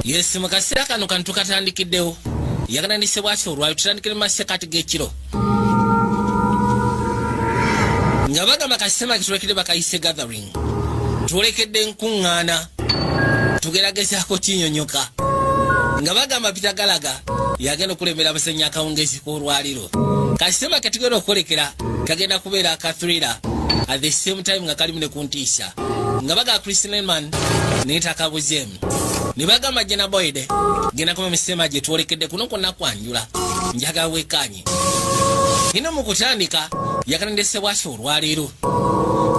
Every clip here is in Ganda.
Yes, mu kaseera kano kano tukatandikiddewo, yagatandise bwaki olwayo. Tutandikire mu masekati g'ekiro nga bagamba kasema kitulekede bakayise gathering, tulekedde enkuŋŋaana, tugeragezaako kinyonyoka nga bagamba Peter Gallagher yagenda okulembera abazannyi akawungezi k'olwaliro. Kasema ketugenda okukolekera kagenda kubeera aka thriller, at the same time nga kalimu ne ku ntiisa, nga bagamba Chris Lehmann naye takabuzeemu, ne bagamba Jenna Boyd genda kuba misema gye twolekedde kuno kwonna kwanjula. Njagala wekanye ino mu kutandika yakanendese bwaki olwaleero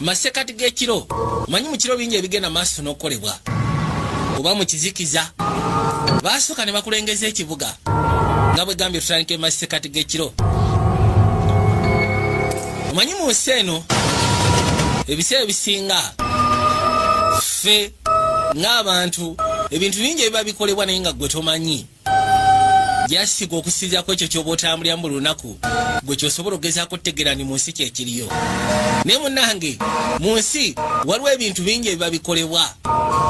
masekati g'ekiro. Omanyi mu kiro bingi ebigenda maaso n'okukolebwa oba mu kizikiza. Baasooka ne bakulengeza ekibuga nga bwe gambye tutandika emasekati g'ekiro. Omanyi mu nsi eno ebiseera ebisinga ffe ng'abantu ebintu bingi ebiba bikolebwa, naye nga gwe tomanyi. Jasiga okusinziira ku ekyo kyoba otambuliramu buli lunaku, gwe kyosobola okugezaako okutegeera ni mu nsi kyekiriyo. Naye munnange, mu nsi waliwo ebintu bingi ebiba bikolebwa.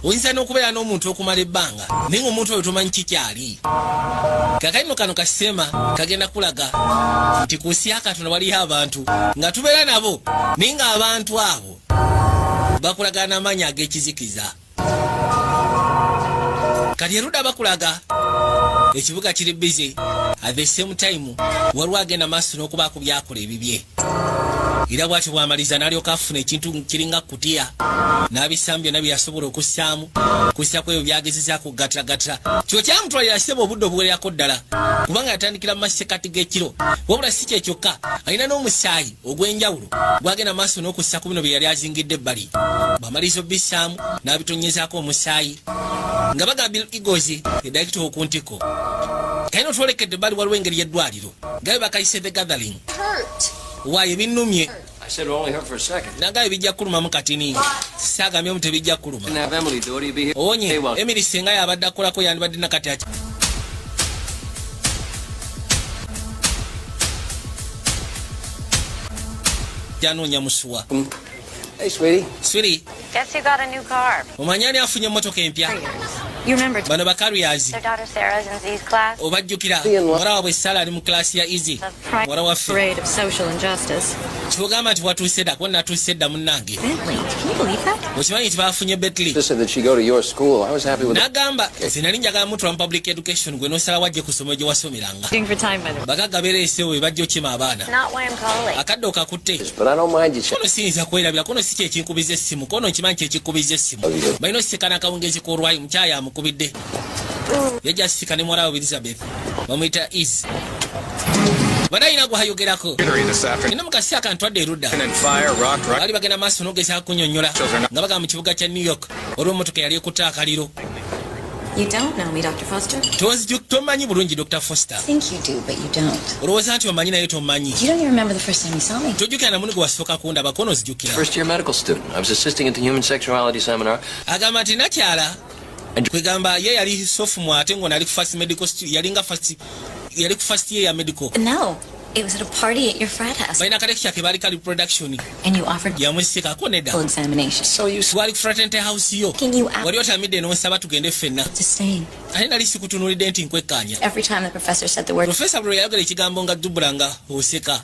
Oyinza n'okubeera n'omuntu okumala ebbanga, naye ngaomuntu oyo tomanyi kikyali. Kakati no kano kasema kagenda kulaga nti ku nsi ya Katonda waliyo abantu nga tubeera nabo, naye ng'abantu abo bakulagana n'amaanyi ag'ekizikiza. Kati erudda bakulaga ekibuga kiri busy, at the same time waliwo agenda maaso n'okubaako byakola ebibye. Era bwatyo bwamaliza n'alyoka afuna ekintu kiringa kutiya n'abisaamu byonna bye yasobola okussaamu kussa ku ebyo byagezezaako kugatagata. Kyo kyamutwalira ssebo obudde obuwererako ddala, kubanga yatandikira mu masekati g'ekiro. Wabula si kye kyokka, alina n'omusaayi ogw'enjawulo gwagenda maaso n'okussa ku bino bye yali azingidde ebbali. Bw'amaliriza obissaamu n'abitonyezaako omusaayi, nga bagamba Bill Eagles edirector oku ntiko kalina otwolekedde ebbali. Waliwo engeri y'eddwaliro gabe bakayise The Gathering. Waayo binnumye. I said it only hurt for a second. Nagaye bijja kulumamu katini, saagambye omu tebijja kuluma. Didn't have Emily do it, he'd be here. Owonye. Hey, well, Emily senga yabadde akolako yandibadde nakati akyanoonya musuwa. Hey, sweetie. Sweetie. Guess who got a new car? Omanyi ani afunye emmotoka empya? You remember Bano bakarriers. their daughter Sarah's in Z's class? Obajjukira, muwala waabwe Sara ali mu kilasi ya Easy, muwala waffe. Parade of social injustice. Kyogamba nti watuuse dda? Kuba natuuse dda, munnange. Bentley. Can you believe that? Okimanyi nti bafunye Bentley? Sister said that she go to your school. I was happy with N'agamba nze nali njagala mutwala mu public education, gwe n'osala wajje ku ssomero gye wasomeranga. Doing for time, by the way. Bagagga beereesewo be bajja okima abaana. Not why I'm calling. Akadde okakutte. But I don't mind you. Kono siyinza kwerabira, kono si kyekinkubiza essimu, kono nkimanyi kyekikubiza essimu. Balina osikana akawungezi k'olwayi. Mukyayi amukubidde, yajja asika ne muwala we Elizabeth, bamuyita Is banayina gwayogerako. This afternoon. Ina mu kaseera kantwadde erudda. And fire rocked right. Baali bagenda maaso n'ogezaako kunnyonnyola nga bagamba mu kibuga kya New York olw'emmotoka yali ekutte akaliro. You don't know me, Dr. Foster? Tomanyi bulungi, Dr Foster. Think you do, but you don't. Olowooza nti omanyi, naye tomanyi. You don't even remember the first time you saw me. Tojjukira namuni gwe wasooka kundaba, kono ozijjukira? First year medical student. I was assisting at the human sexuality seminar. Agamba nti nakyala kwegamba ye yali sophomore, ate ng'ono ali ku first medical yalinga first, yali ku first year ya medical. No, it was at a party at your frat house, Balina akalecture ke baali kali production. and you offered Yamusikako nedda. full examination. So you Twali ku fraternity house yo. Can you out Wali otamidde n'onsaba tugende ffenna. to staying? Ate nali sikutunuulidde nti nkwekkaanya. Every time the professor said the word Profesa buli lwe yayogera ekigambo nga dubula nga oseka,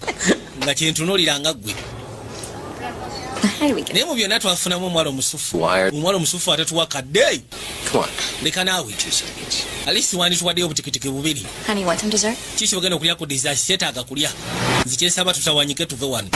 nga kyentunuulira nga ggwe. How do we get Naye mu byonna twafunamu omuwala omusufu. Wired. Omuwala omusufu atatuwa kadde. Come on. Leka naawe. 2 seconds. Alisi wandituwaddeyo obutikitiki bubiri. Honey, want some dessert? Kiki ogenda okulya ku dessert? Seetaaga kulya nze, kyensaba tutawanyike tuve wano.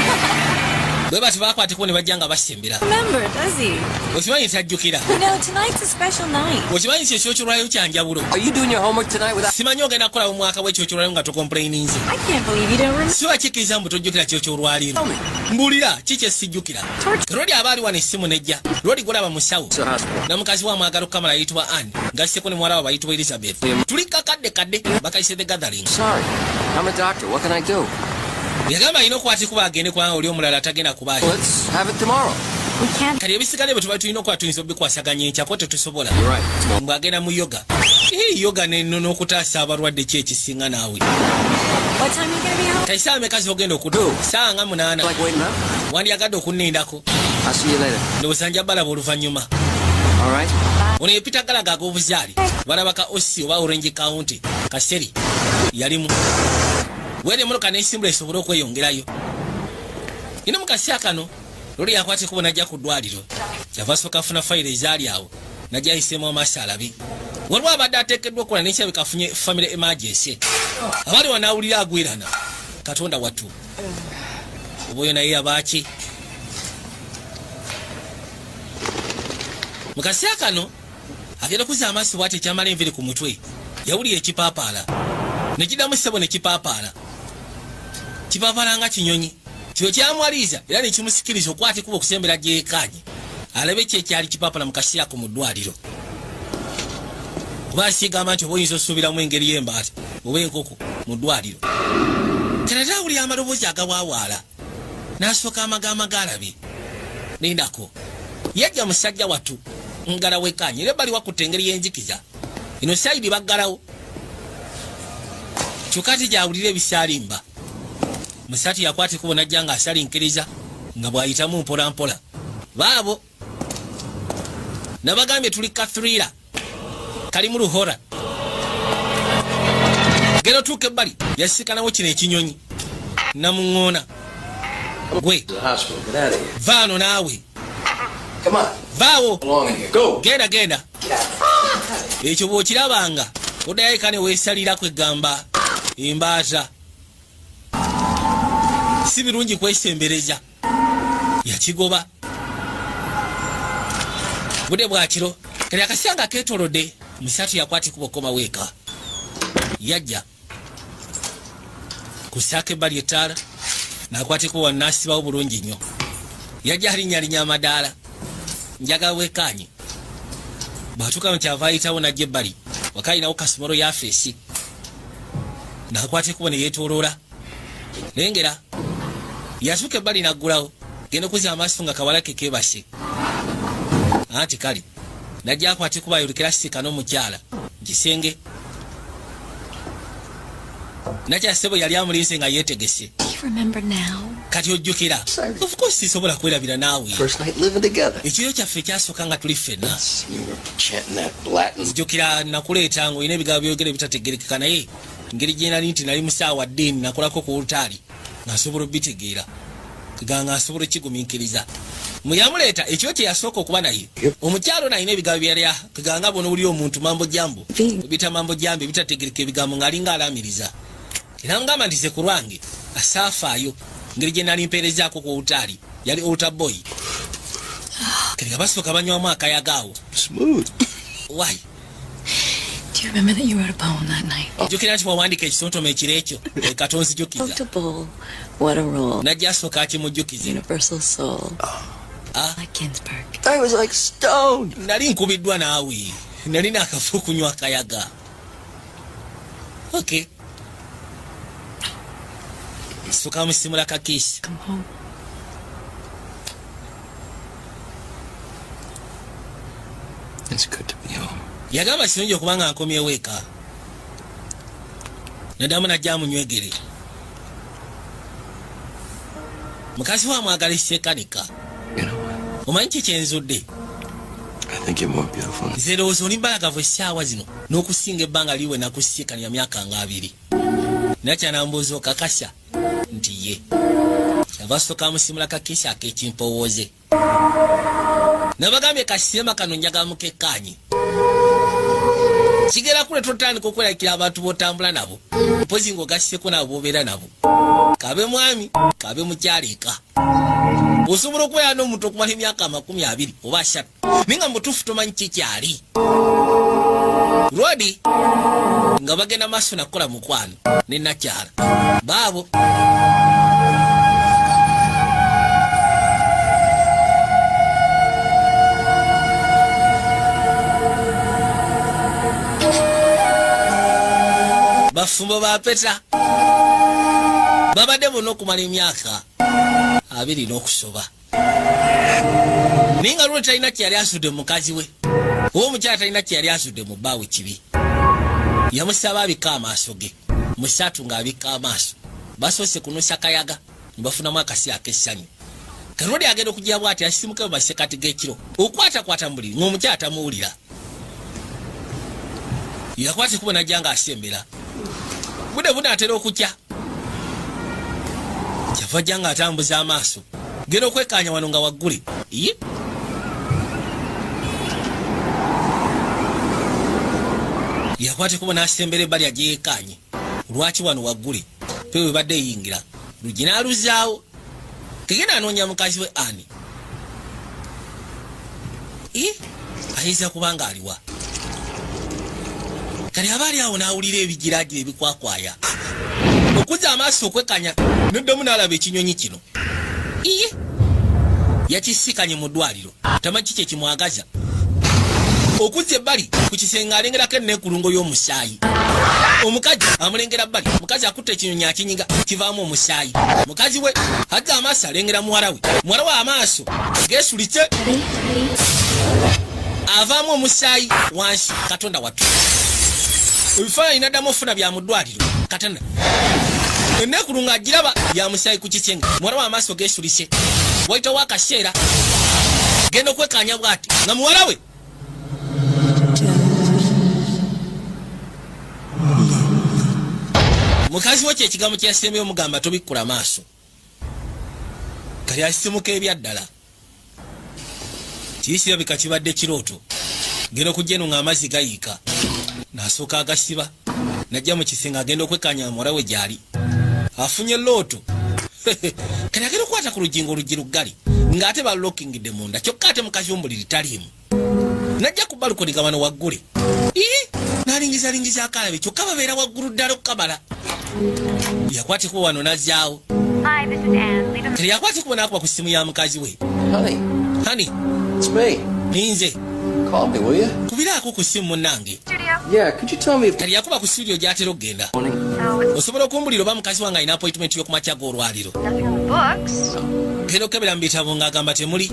Bwe bati bakwateko ne bajja nga basembera. Remember, does he? Okimanyi tajjukira. You know, tonight's a special night. Okimanyi nti ekyokyolwayo kyanjawulo. Are you doing your homework tonight without? Simanyi ogenda kukola mu mwaka w'ekyokyolwayo nga tocomplaininze. I can't believe you don't remember. Si wakikkiriza mbu tojjukira kyokyolwaliro. Mbulira ki kyesijjukira. Rodi aba ali wano, essimu nejja. Rodi golaba musawo. It's a hospital. Na mukazi wa mwagala okukamala ayitibwa Ann, ngasseko ne muwala we bayitibwa Elizabeth. Tuli kakadde kadde bakayise The Gathering. Sorry. I'm a doctor. What can I do? Yagamba alina okukwatikuba agende, kubanga oli omulala tagenda kubaayo. Let's have it tomorrow. We can't. Kati ebisigale bwe tuba tulina okuba tuyinza obikwasaganya enkyako, tetusobola. You're right. Tomorrow. Mbwagenda mu yoga. Ii, yoga neno n'okutaasa abalwadde ki ekisinga naawe? What time are you gonna be home? Kati saawa meka zogenda okudda? Saawa nga 8. Like waiting up? Wandyagadde okunnindako? I'll see you later. Ndowooza nja balaba oluvannyuma. All right? Ono ye Peter Gallagher ag'obuzaale. Balaba ka OC oba Orange County kaseri yalimu were emotoka nesimbula esobole okweyongerayo. Ino mu kaseera kano loli yakwata ekkubo najja ku ddwaliro. Kyava asooka afuna fayiro ezaali awo, najja ayiseemu amaaso alabe waliwo abadde ateekeddwa okukola nekyabika afunye family emergency. Abali wanaawulira agwirana Katonda wattu oba oyo naye yabaaki. Mu kaseera kano agenda okuzza amaaso bwati ekyamala enviri ku mutwe, yawulira ekipaapaala nekiddamu ssebo nekipaapaala kipaapaala nga kinyonyi. Kino kyamwaliza era nekimusikiriza okwata ekkubo okusembera gyekaanye alabe ki ekyali kipaapala mu kaseera ko mu ddwaliro. Kuba sigamba nti oba oyinza osuubiramu engeri y'embaata oba enkoko mu ddwaliro. Kati ate awulira amaloboozi agawaawaala n'asooka amagamba galabe lindako. Yajja musajja wattu ngala wekkaanye era ebbali wakutta engeri y'enzikiza eno side baggalawo, kyokka ate gyawulira ebisaalimba. Musatu yakwata ekkubo najja ng'asalinkiriza nga bw'ayitamu mpola mpola. Baabo nabagambye tuli ka thriller kalimu luhora. Genda otuuka ebbali yasisikanawo kino ekinyonyi namuŋŋoona gwe To the hospital. Get out of here. Vaano naawe. Come on. Vaawo. Along in here. Go. Genda genda. Ekyo bw'okirabanga oddayo eka ne weesalira kwegamba embaata si birungi kwesembereza. Yakigoba budde bwakiro kati akaseera nga keetolodde. Musatu yakwata ekkubo okkomawo eka. Yajja kusaako ebbali ettaala n'akwata ekkubo wano n'asibawo bulungi nnyo. Yajja alinnyalinnya amadaala njagala wekaanye. Bw'atuuka mu kyava ayitawo n'ajja ebbali waka alinawo kasomero yafeesi n'akwata ekkubo ne yeetooloola lengera. Yatuuka ebbali n'aggulawo, genda okuzza amaaso nga kawala ke keebase. Anti kale najja akwata ekkubo ayolekera sika n'omukyala mu kisenge. Nakyasebo yali amulinze nga yeetegese. Do you remember now? Kati ojjukira? Of course sisobola kwerabira naawe. First night living together. Ekiro kyaffe ekyasooka nga tuli ffenna. You were chanting that Latin. Nzijukira nakuleeta ng'olina ebigambo byogera ebitategerekeka, naye engeri gye nali nti nali musaawa ddiini nakolako ku olutaali nga nsobola obitegeera ga nga nsobola okigumiikiriza. Mwe yamuleeta ekiro kye yasooka okuba naye omukyalo ono alina ebigambo byeyali ganga bona owulira omuntu mambo jambo bita mambo jambo ebitategereka ebigambo ng'alinga alaamiriza. Era ngamba nti ze ku lwange asaafaayo ngeri gye nali mpeerezaako ku olutaali yali altar boy. Kati nga basooka banywamu akayaga awo. Smooth. Why? Do you remember that you wrote a poem that night? Jjukira nti wawandiika ekitontome ekiro ekyo katonzijjukiza. Comfortable. What a role. Najja asooka akimujjukize. Universal soul. Ah. Like Ginsberg. I was like stoned. Nali nkubiddwa naawe, nali naakafa okunywa akayaga. Okay, soka musimula kakiisi. Come home. It's good to be home. Yagamba kirungi okuba nga nkomyewo eka. Naddamu najja amunywegere. Mukazi we amwagala ekisekanika. You know what? Omanyi ki kyenzudde? I think you're more beautiful. Nze ndowooza oli mbalagavu essaawa zino n'okusinga ebbanga liwe nakusiikanira myaka nga 20. Nakyanambuuza okakasa nti ye kyava asooka amusimula kakiisi ak'ekimpowooze. Nabagambye kasirema kano njagala mukekkaanye. Kigera kule totandika okwerabikira abantu b'otambula nabo mpozi ng'ogasseko nabo b'obeera nabo, kabe mwami kabe mukyala eka. Osobola okubeera n'omuntu okumala emyaka 20 oba 30 naye nga mutuufu tomanyi kikyali rodi nga bagenda maaso nakukola mukwano ne nakyala baabo. Bafumbo ba peta babadde bonna okumala emyaka 20 n'okusoba, naye nga lwo talina kyeyali asudde mu mukazi we oba omukyala talina kyeyali asudde mu bbaawe kibi. Yamusaba abikka amaaso ge musatu ng'abikka amaaso basoose kunusa kayaga ne bafunamu akasi ak'essanyu. Kalodi agenda okujja bw'ati asisimuke mu masekati g'ekiro okwatakwata mu buliri ng'omukyala tamuwulira. Yakwata ekubo najja ng'asembera. Budde bunaatera okukya, kyava ajja ng'atambuza amaaso, genda okwekkaanya wano nga waggule. Iye, yakwata ekubo n'asembera ebbali, agyeyekkaanye lwaki wano waggule pe bwe badde eyingira luggi n'aluzaawo, tegenda anoonya mukazi we ani. Ii, ayinza kuba nga aliwa? Kati aba ali awo n'awulira ebigiragira ebikwakwaya. Okuzza amaaso okwekanya, noddamu n'alaba ekinyonyi kino. Iye, yakisikanye mu ddwaliro, tamanyi kiki ekimwagaza. Okuzza ebbali ku kisenge, alengerako enneekulungo y'omusaayi. Omukazi amulengera bbali, mukazi akutte ekinyonyi akinyiga, kivaamu omusaayi. Mukazi we azza amaaso, alengera muwala we. Muwala we amaaso geesulitse, avaamu omusaayi wansi. Katonda wattu, ebifaananyi naddamu ofuna bya mu ddwaliro. Katonda, enneekulungo agiraba ya musaayi ku kisenge. Muwala we amaaso geesulise. Wayitawo akaseera, genda okwekanya bw'ati nga muwala we mukazi we kyekigambo kyeyasembyeyo omugamba, tobikkula maaso. Kali asisimuka ebyaddala, kiri kirabika kibadde kirooto. Genda okujja eno ng'amazzi gayiika, n'asooka agasiba, najja mu kisenge, agenda okwekanya muwala we gyali afunye looto. Kati agenda okukwata ku luggi nga oluggi luggali, ng'ate balokingidde munda, kyokka ate mukazi w'omubuliri taliimu. Najja ku balcony nga wano waggule. Ii, n'alingizalingiza akalabe, kyokka babeera waggulu ddala okukamala. Yakwata ekubo wano n'azzaawo. Hi, this is Ann. Leave a Kati yakwata ekubo n'akuba ku ssimu ya mukazi we. Honey, Honey, it's me. ninze. Call me, will you? Kubiraako ku ssimu munnange. Studio. Yeah, could you tell me if Kati yakuba ku studio gy'atera okugenda. morning? So it's Osobola okumbulira oba mukazi wange alina appointment y'okumakya g'olwaliro? Nothing on the books. Genda okukebera mu bitabo ng'agamba temuli.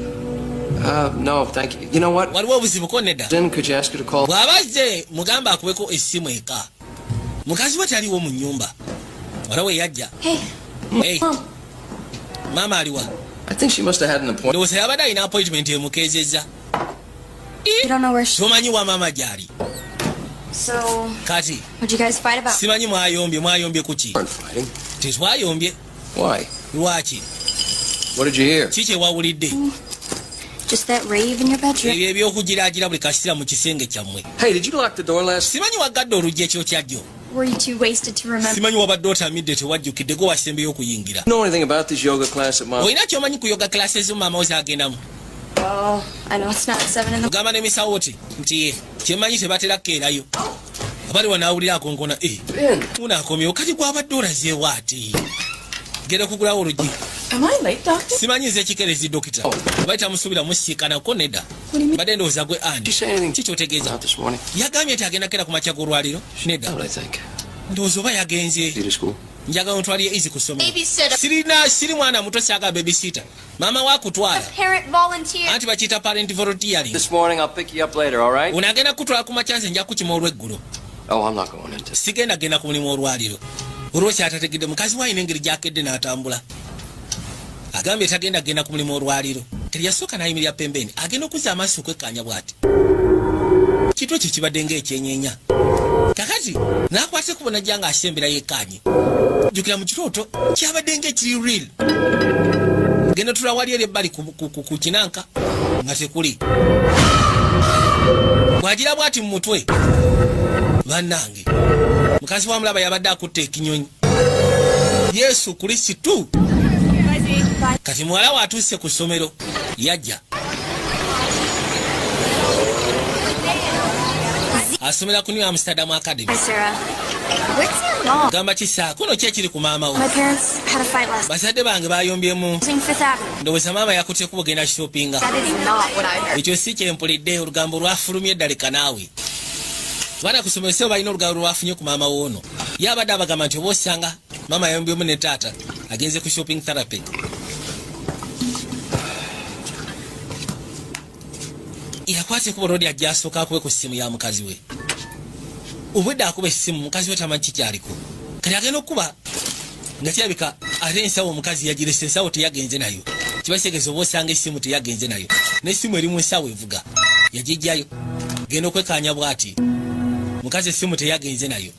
No, thank you. You know what? Waliwo obuzibu ko? Nedda. Then could you ask her to call? Bw'aba azze mugambe akubeko essimu eka. Mukazi we taliwo mu nnyumba. Wala we yajja. Hey, Hey, Mom. Maama aliwa? I think she must have had an appointment. Ndowooza yabadde alina appointment emukeezezza. You don't know where she. Tomanyi wa maama gy'ali? So, Kati what'd you guys fight about? Simanyi mwayombye, mwayombye kuki? Weren't fighting. Tetwayombye. Why? Lwaki? What did you hear? Ki kyewawulidde? Just that rave in your bedroom. Ebyo ebyokugiraagira buli kaseera mu kisenge kyammwe. Hey, did you lock the door last? Simanyi waggadde oluggi ekiro kyajjo? Were you too wasted to remember? Simanyi wabadde otamidde, tewajjukidde gwe wasembeyo okuyingira. Know anything about this yoga class at Mom? Olina kyomanyi ku yoga classes maama wo zagendamu? Oh, I know it's not 7 in the. Ogamba n'emisawo ti nti ye kyemmanyi tebatera kukeerayo. Abali wanaawulira akonkona. Eh, Ben. unaakomyewo kati gwabadde olazeewo ati genda okugulawo oluggi. Am I late, doctor? Simanyi nze ekikerezi, dokita. Oh. Oba tamusuubira musiikanako? Nedda, badde ndowooza gwe ani. Did you say anything Ki kyotegeeza? out this morning? Yagambye nti agenda kera ku makya g'olwaliro? Nedda. Out, I think. Ndowooza oba yagenze. You to school? Njagala ontwalire Izzy ku ssomero. Babysitter. Sirina, siri mwana muto, saagala babysitter. Maama wakutwala. Parent volunteer. Anti bakiyita parent volunteering. This morning, I'll pick you up later, all right? Ono agenda kutwala ku makya, nze nja kukima olweggulo. Oh, I'm not going into. Sigenda genda ku mulimu olwaliro. Olwokyatategedde mukazi we alina engeri gyakedde n'atambula, agambye tagenda genda ku mulimu olwaliro. Teri yasooka n'ayimirira pembeni, agenda okuzza amaaso okwekkaanya bw'ati kitu ekyo kibadde ng'ekyenyeenya. Kakati n'akwata ekkubo najja ng'asembera yekkaanye. Jjukira mu kirooto kyabadde ng'ekiri real. Genda tula wali eri ebbali ku kinanka nga tekuli. Bw'agira bw'ati mu mutwe, bannange, mukazi wa mulaba yabadde akutte ekinyonyi. Yesu Kristu! Kati muwala we atuuse ku ssomero, yajja asomera ku New Amsterdam Academy. Hi, Sarah. Where's your mom? Gamba kisaako no ki ekiri ku maama wo? My parents had a fight last Bazadde bange bayombyemu. Fifth Avenue. Ndowooza maama yakutte kubo genda shoppinga. That is not what I heard. Ekyo si kyempulidde. Olugambo lwafulumye eddaleka naawe. Baana ku ssomero sebo balina olugambo lwafunye ku maama woono. Ye abadde abagamba nti oba osanga maama yayombyemu ne taata, agenze ku shopping therapy. Yakwata ekubo lodi, ajja asooka akube ku ssimu ya mukazi we. Obwedde akuba essimu, mukazi we tamanyi kikyaliko. Kati agenda okuba nga kirabika ate ensawo omukazi yagirese, ensawo teyagenze nayo. Kibategeeza oba osanga essimu teyagenze nayo, n'essimu eri mu nsawo evuga, yagijjayo. Genda okwekanya bw'ati. Mukazi essimu teyagenze nayo.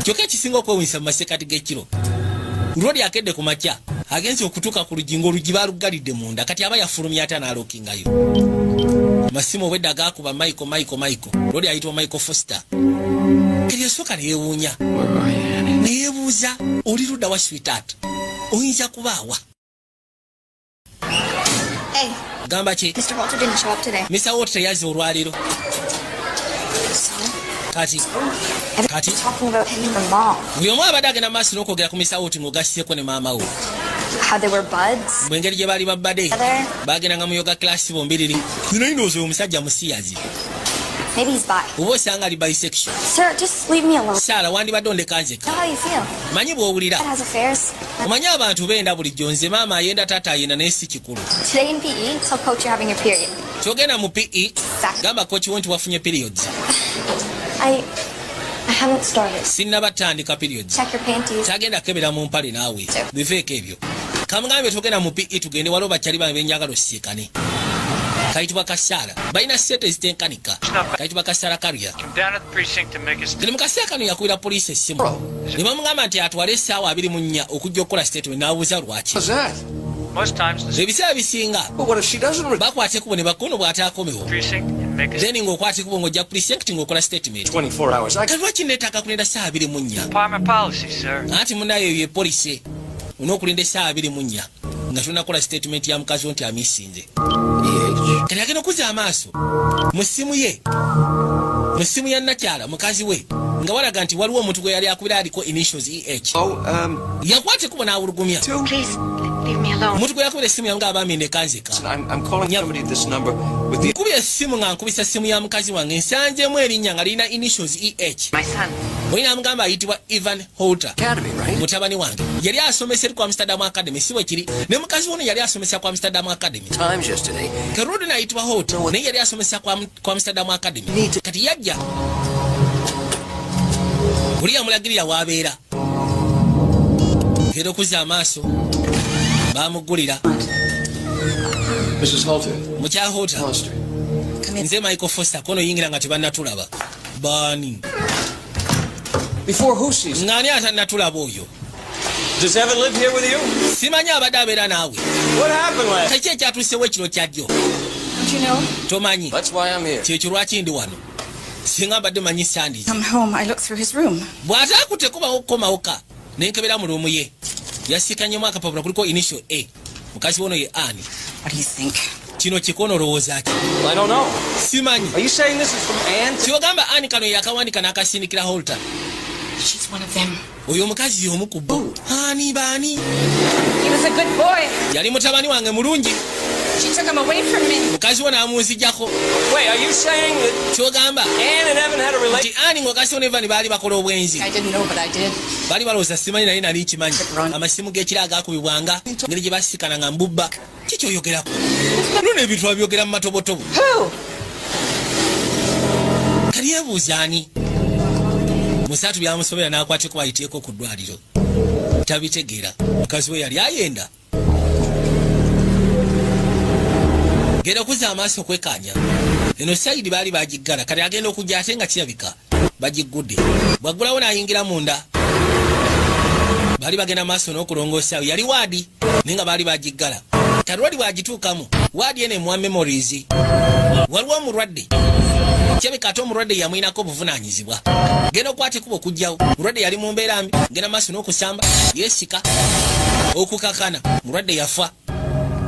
Kyokka ekisinga okwewunyisa, mu masekati g'ekiro lwoli akedde ku makya, agenze okutuuka ku lugingo, oluggi baalugalidde munda. Kati aba yafulumya ate n'alookingayo masimu. Obwedda gakuba Michael, Michael, Michael. Lwoli ayitibwa Michael Foster. Kati yasooka neyeewuunya, Where are you, Annie? Neyeebuuza, oli ludda wa, sweetheart? Oyinza kubaawa? Hey, Gamba ki? Mr. Walter didn't show up today. Mr. Walter teyazze olwaleero. So? Kati kati Everyone's talking about him and the mom. Buli omu abadde agenda maaso n'okwogera ku Mr. Walter ng'ogassieko ne maama we. How they were buds. Bwe engeri gye baali babbadde, bagendanga mu yoga class bombiriri. Naye ndowooza oyo omusajja musiyazi. Maybe he's bi. Oba osanga ali bisexual. Sir, just leave me alone. Saala, wandibadde ondeka nzeka. Know how you feel. Manyi bw'owulira. Dad has affairs. Omanyi abantu benda bulijjo. Nze maama ayenda, taata ayenda, naye si kikulu. Today in PE, tell coach you're having your period. Kyogenda mu PE, gamba coach wo nti wafunye periods. I haven't started. Sinnabatandika periods. Check your panties. Tagenda kebera mu mpale naawe, biveeko ebyo. Kamugambe togenda mu PE, tugende, waliwo bakyali bange benjagala osiikane. Kayitibwa Kasaala, balina sente ezitenkanika. Kayitibwa Kasaala Karya. Come down to the precinct and make a Kati mu kaseera kano yakubira poliisi essimu ne bamugamba nti atwale essaawa 24 okujja okukola statement. N'abuuza lwaki. What's that? Most times the Ebiseera bisinga But what if she doesn't bakwata ekkubo ne bakono bw'ataakomewo, precinct and make a then ng'okwata ekkubo ng'ojja precinct ng'okola statement. 24 hours. I Kati lwaki neetaaga kulinda ssaawa 24? Department policy, sir. Anti munayo eyo epolisi olina essaawa 24 nga tonakola statement ya mukazi wo nti amisinze. EH. Kati agenda okuzza amaaso mu ssimu ye, mu ssimu ya nakyala mukazi we, nga walaga nti waliwo omuntu gwe yali akubira aliko initials EH. Oh, Yakwata ekkubo n'awulugumya. two. Please, leave me alone. Omuntu gwe yakubira essimu yange abaami ndekanzeka. I'm calling somebody at this number with the Nkubye essimu nga nkubisa ssimu ya mukazi wange, nsanzeemu erinnya nga lirina initials EH. My son. Oli namugamba ayitibwa Evan Holter. academy, right? Mutabani wange yali asomesa eri ku Amsterdam Academy, si bwe kiri? Ne mukazi wono yali asomesa ku Amsterdam Academy. Times yesterday. Kerudi ayitibwa Holter naye yali asomesa ku Amsterdam Academy. Kati yajja oli yamulagirira waabeera. Genda okuzza amaaso, bamugulira. Mrs. Holter. Mukya Holter. Foster. Nze Michael Foster. Kono yingira nga tebannatulaba. Baani? Before who sees? Ng'ani atannatulaba oyo? Does Evan live here with you? Simanyi abadde abeera naawe. What happened last? Kaki ekyatuusewo ekiro kyajjo? Don't you know? Tomanyi? That's why I'm here. Kyekyo lwaki ndi wano. Singa mbadde manyi sandizi. Come home, I looked through his room. Bw'ate akutte kubawo okukomawoka nenkebera mu room ye, yasiikanyemu akapapula kuliko initial A. Mukazi wono ye Ani. What do you think? Kino kikono olowooza ki? I don't know. Simanyi. Are you saying this is from Ann? Kyogamba Ani kano yakawandika n'akasindikira Holter? She's one of them. Oyo omukazi y'omu ku bo. Ani? Baani? He was a good boy. Yali mutabani wange mulungi. She took him away from me. Mukazi wo n'amunzijjako. Wait, are you saying that Kyogamba Ann and Evan had a relationship? nti Ani ng'okasi ne Evan baali bakola obwenzi? I didn't know, but I did. Baali balowooza simanyi, naye nali nkimanyi. Amasimu g'ekiro agakubibwanga, ngeri gye basisikana nga mbubba. Kikyoyogerako luno ebintu babyogera mu matobotobo. Who? Kali yeebuuza ani. Musatu byamusobera n'akwateko bayiteeko ku ddwaliro. Tabitegeera. Mukazi we yali ayenda. Genda okuzza amaaso okwekanya eno side, baali bagiggala. Kati agenda okujja ate nga kirabika bagiggudde. Bwaggulawo n'ayingira munda, baali bagenda maaso n'okulongoosa. Yali ward naye nga baali bagiggala. Kati ward bwagituukamu, ward eno emuwa memories. Waliwo omulwadde, kirabika ate omulwadde yamwinako obuvunaanyizibwa. Genda okwata ekuba okugjawo, mulwadde yali mu mbeera mbi. Genda maaso n'okusamba, yeesika okukakana, mulwadde yafa.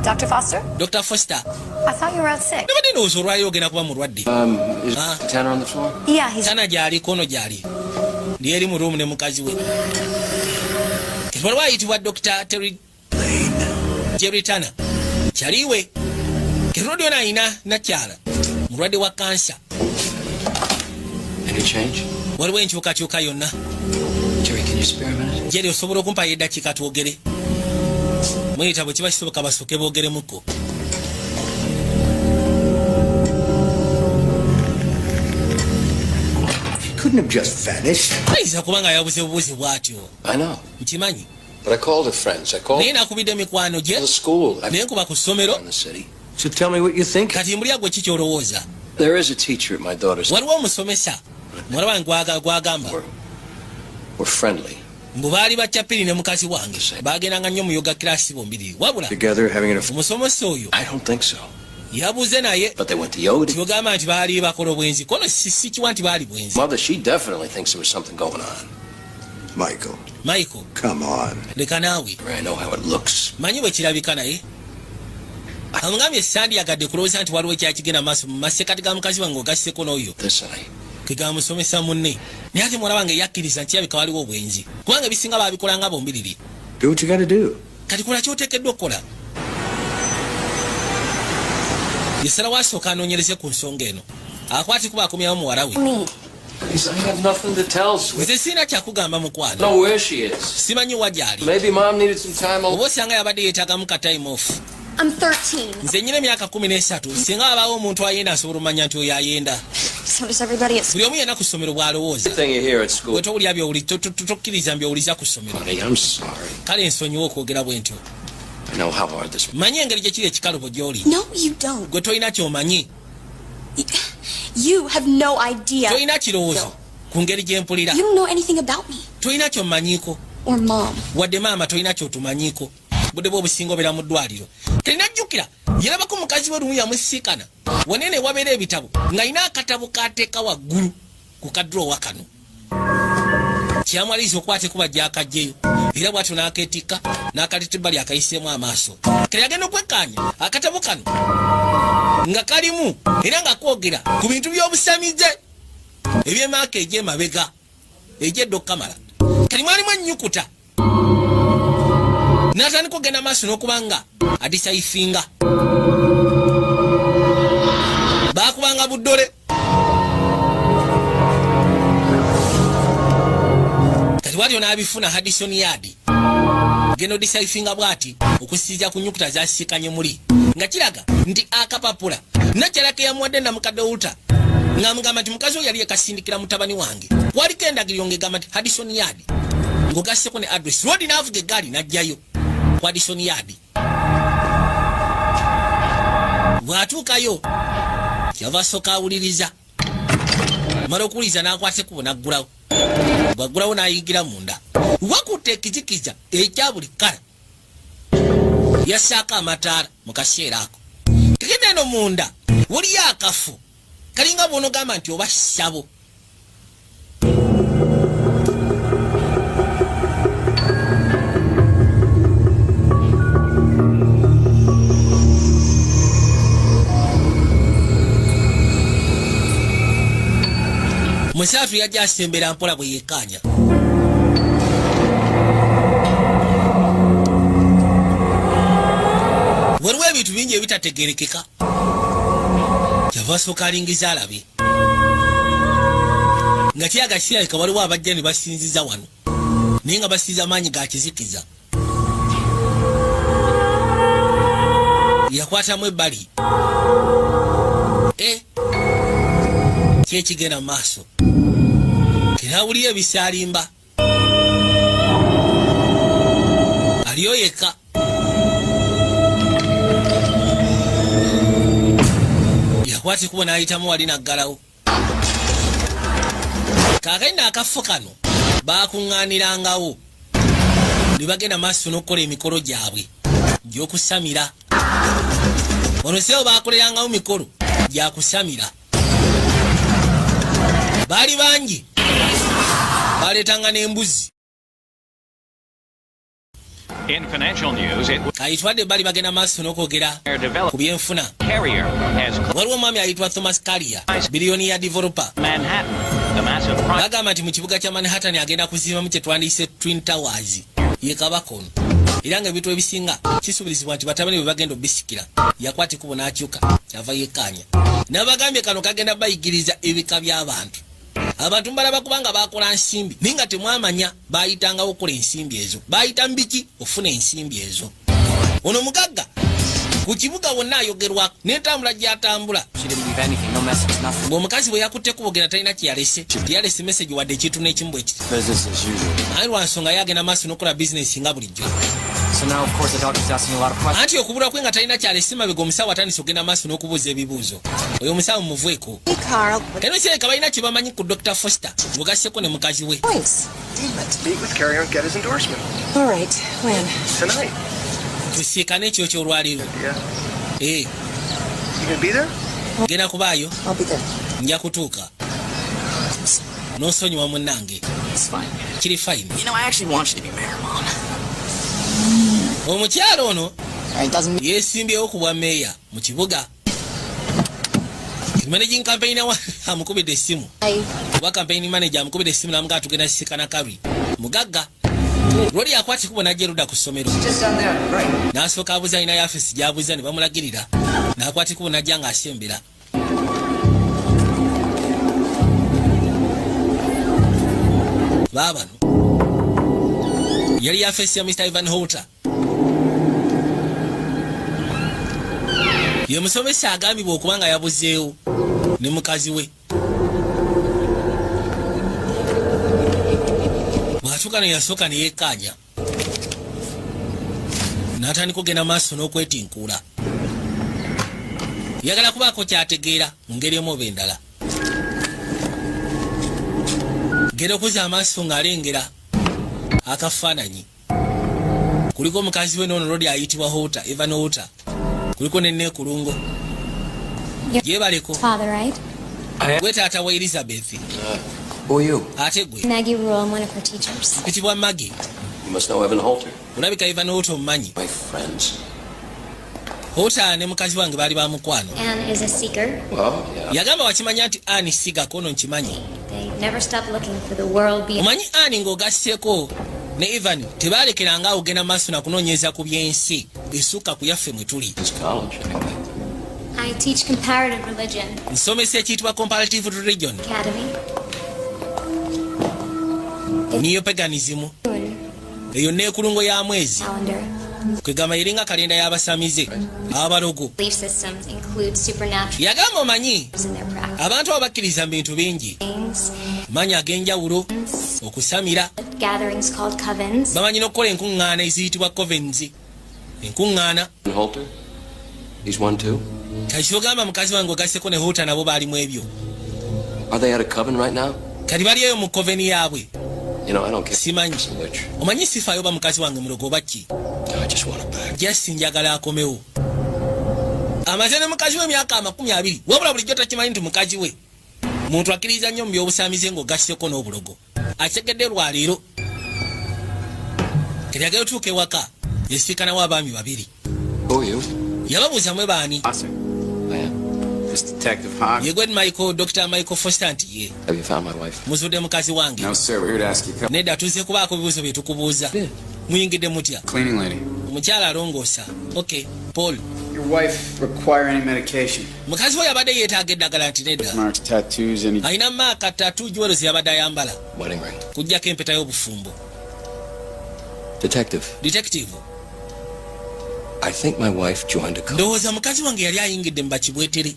Dr. Foster? Dr Foster. I thought you were out sick. Nabadde ndowooza olwaliro ogenda kuba mulwadde. Is Ah. Tanner on the floor? Yeah, he's. Tana gyali, kono gyali, ndi eri mu room ne mukazi we. Waliwo ayitibwa Dr Terry Jerry Tana kyaliwe. Kerodi ono ayina nakyala mulwadde wa kansa. Any change? Waliwo enkyukakyuka yonna? Jerry, can you spare a minute? Jerry, osobola okumpayo eddakiika twogere? Muyita bwe kiba kisoboka basooke boogeremuko. She couldn't have just vanished. Ayinza kuba nga yabuze bubuzi bw'atyo. I know. Nkimanyi. But I called her friends. I called Naye nakubidde mikwano gye, the school. I naye nkuba ku ssomero. in the city. So tell me what you think. Kati mbulya gwe, kikyolowooza? There is a teacher at my daughter's. Waliwo omusomesa Muwala wange gwagamba Were friendly. Mbu baali bacyapiri ne mukazi wange, bagendanga nnyo mu yoga class bombiriri, wabula Together, having an affair. Omusomesa oyo I don't think so. Yabuze naye. But they went to yoga. Tyogamba nti baali bakola obwenzi, kono sikiwa nti baali bwenzi. Mother, she definitely thinks there was something going on. Michael, Michael, come on. Leka naawe. I know how it looks. Manyi bwe kirabika, naye amugambye sandiyagadde kulowooza nti waliwo ekyakigenda maaso mu masekati ga mukazi wange ogasseko n'oyo This and I. kegamusomesa munne, naye ate muwala wange yakkiriza nti kirabika waliwo obwenzi, kubanga ebisinga baabikolanga bombiriri. Do what you gotta do. Kati kola kyoteekeddwa okukola. Yesalawo asooka anoonyereze ku nsonga eno, akwati kuba akomyawo muwala we. Me. I have nothing to tell, sweet. Nze sirina kyakugamba, mukwano. Know where she is. Simanyi wa gy'ali. Maybe Mom needed some time alone. Oba osanga yabadde yeetaagamu ka time off. I'm 13. Nze nyina emyaka 13. Singa wabaawo omuntu ayenda, asobola omanya nti oyo ayenda. So does everybody at school. Buli omu yenna ku ssomero bw'alowooza. Thing you hear at school. Gwe towulira byowuli, tokkiriza byowuliza ku ssomero. Honey, I'm sorry. Kale nsonyiwa okwogera bwe ntyo. I know how hard this. Manyi engeri gye kiri ekikalubo gy'oli. No, you don't. Gwe tolina ky'omanyi. You have no idea. Tolina kirowoozo ku ngeri gye mpulira. You don't know anything about me Tolina ky'omanyiiko. Or Mom. Wadde maama tolina kyotumanyiiko. Budde bwe obusinga obeera mu ddwaliro. Telinajjukira yerabako mukazi we lumu yamusiikana wanene wabeera ebitabo, ng'alina akatabo kateeka waggulu ku ka drawer kano. Kyamwaliriza okwata ekuba gyakajjeyo, era bwatyo n'akeetikka n'akaleeta ebbali akayiseemu amaaso. Kale agenda okwekkaanya akatabo kano nga kalimu era nga kwogera ku bintu by'obusamize ebyemaaka egy'emabega egyedda okukamala. Kali mwalimu ennyukuta, n'atandika okugenda maaso n'okuba nga adisaifinga baakubanga buddole. Kati bwatyo n'abifuna Hadison Yard, genda odisaifinga bw'ati okusinziira ku nnyukuta zasiikanye muli, nga kiraga nti akapapula nakyala ke yamuwadde namukadde Wuta ng'amugamba nti mukazi oyo yali ekasindikira mutabani wange, waliko endagiriro ng'egamba nti Hadison Yard, ng'ogasseko ne address road. N'avuga eggaali n'ajjayo ku Hadison Yard. Bw'atuukayo kyava asooka awuliriza, mala okuwuliriza n'akwata ekkubo n'aggulawo. Bw'aggulawo n'ayingira munda, wakutte ekizikiza ekya buli kala, yassaako amataala mu kaseera ako. Kegenda eno munda waliyo akafu kalinga bw'onogamba nti oba ssabo. Musaafu yajja asembera mpola bwe yekkaanya. Waliwo ebintu bingi ebitategerekeka. Kyava asooka alingiza alabe nga kyaga kirabika waliwo abajja ne basinziza wano, naye nga basinza maanyi ga kizikiza. Yakwatamu ebbali e kyekigenda mu maaso, terawulira ebisaalimba, aliyo yekka. Yakwata ekubo n'ayitamu wali naggalawo. Kaakati akafo kano baakuŋŋaanirangawo ne bagenda maaso n'okukola emikolo gyabwe gy'okusamira. Wano sewo baakolerangawo mikolo gyakusamira, baali bangi, baleetanga n'embuzi. In financial news, it Ayitwadde ebbali, bagenda maaso n'okwogera developed ku byenfuna. Carrier has Waliwo omwami ayitibwa Thomas Carrier, billionaire developer. Manhattan. The massive project Bagamba nti mu kibuga kya Manhattan agenda kuzimbamu kye twandiyise Twin Towers. Ye kabaka ono, era nga ebintu ebisinga kisuubirizibwa nti batabani bwe bagenda obisikira. Yakwata ekkubo n'akyuka, kyava yekkaanya n'abagambye kano kagenda bayigiriza ebika by'abantu. Abantu mbalaba kubanga bakola nsimbi, naye nga temwamanya bayitangawo okukola ensimbi ezo, bayita mbiki ofuna ensimbi ezo. Ono mugagga ku kibuga wonna ayogerwako n'entambula gy'atambula. She didn't leave anything, no message, nothing. Ng'omukazi bwe yakutte kubogera talina kyeyalese, teyalese message wadde ekintu n'ekimu bwe kiti. Business as usual. Aye lwa nsonga ye agenda maaso n'okukola bizinesi nga bulijjo. So now, of course, the doctor's asking a lot of questions. Anti okubulwa kwe nga talina kyalesi mabega, omusawo atandise okugenda maaso n'okubuuza ebibuuzo. Oyo omusawo muvueko. Hey, Carl. Kano kirabika balina kye bamanyi ku Dr Foster, ng'ogasseko ne mukazi we. Points. Meet with Carrier and get his endorsement. All right. When? Tonight. Tusiikane ekyo kyolwaleero. Yeah. Eh, You gonna be there? Genda kubaayo. I'll be there. Nja kutuuka. N'osonyiwa munnange. It's fine. Kiri fine. You know, I actually want you to be mayor, Mom. Omukyalo ono All right, doesn't yeesimbyewo ku bwa meeya mu kibuga. Managing campaign wa amukubidde essimu, oba campaign manager amukubidde essimu, namugaa tugenda sisikana Kari mugagga lwoli akwata ekubo najja erudda ku ssomero. Just down there, right? N'asooka abuuza alina yafesi gy'abuuza ne bamulagirira, n'akwata ekubo najja ng'asembera. Baabano yali yafesi ya Mr Ivan Holter, ye musomesa agambibwa okuba nga yabuzeewo ne mukazi we. Bw'atuuka ne yasooka ne yeekkaanya, n'atandika okugenda maaso n'okwetinkuula, yagala kubaako kyategeera mu ngeri emu oba endala. Genda okuzza amaaso ng'alengera akafaananyi kuliko omukazi we noono lodi ayitibwa Holter, Evan Holter, kuliko neneekulungo gyebaleko. Father, right? Gwe taata wa Elizabeth? Who are you? Ate gwe? Maggie Rule, I'm one of her teachers. Pitibwa Maggie. You must know Evan Holter. Olabika Evan Holter omumanyi. My friends. Holter ne mukazi wange baali ba mukwano. Anne is a seeker. Well, yeah. Yagamba wakimanya nti Ani sigako ono nkimanyi. They never stop looking for the world beyond. Omanyi Ani ng'ogasseeko ne Evan tebalekeranga awo genda maaso na kunoonyeza ku by'ensi esukka ku yaffe mwe tuli. It's college, anyway. I teach comparative religion. Nsomesa ekiyitibwa comparative religion. Academy. Neopaganism. Moon Eyo neekulungo ya mwezi. calendar. Kwegamba eringa kalenda y'abasamize abalogo. Belief systems include supernatural Yagamba omanyi in their practice. abantu abo bakkiriza mu bintu bingi, maanyi ag'enjawulo, okusamira. Gatherings called covens. Bamanyi n'okukola enkuŋŋaana eziyitibwa covens, enkuŋŋaana. And Holter? He's one too? Kati ogamba mukazi wange ogasseko ne Holter nabo baalimu ebyo. Are they at a coven right now? Kati bali eyo mu coven yaabwe? You know, I don't care. Simanyi. Which. Omanyi sifaayo oba mukazi wange mulogo oba ki. I just want her back. Just njagala akomewo. Amaze ne mukazi we emyaka 20, wabula bulijjo takimanyi nti mukazi we muntu akkiriza nnyo mu byobusamize ng'ogasseko n'obulogo. Akyegedde lwaleero. Kati agenda otuuka ewaka yasiikanawo abaami babiri. Who are you? Yababuuza mwe baani? I am. This Detective Hawk. Ye gwe Michael, Dr Michael Foster? Nti ye. Have you found my wife? Muzudde mukazi wange? No, sir. We're here to ask you a couple. Nedda, tuzze kubaako ebibuuzo bye tukubuuza. Muyingidde mutya? Cleaning lady. Omukyala alongoosa. Ok, Paul. Your wife require any medication? Mukazi we yabadde yeetaaga eddagala? Nti nedda. Marks, tattoos, any? Alina maaka, tattoo, jewelry ze yabadde ayambala? Wedding ring. Kujjako empeta y'obufumbo. Detective, Detective, I think my wife joined a cult. Ndowooza mukazi wange yali ayingidde mu bakibwetere.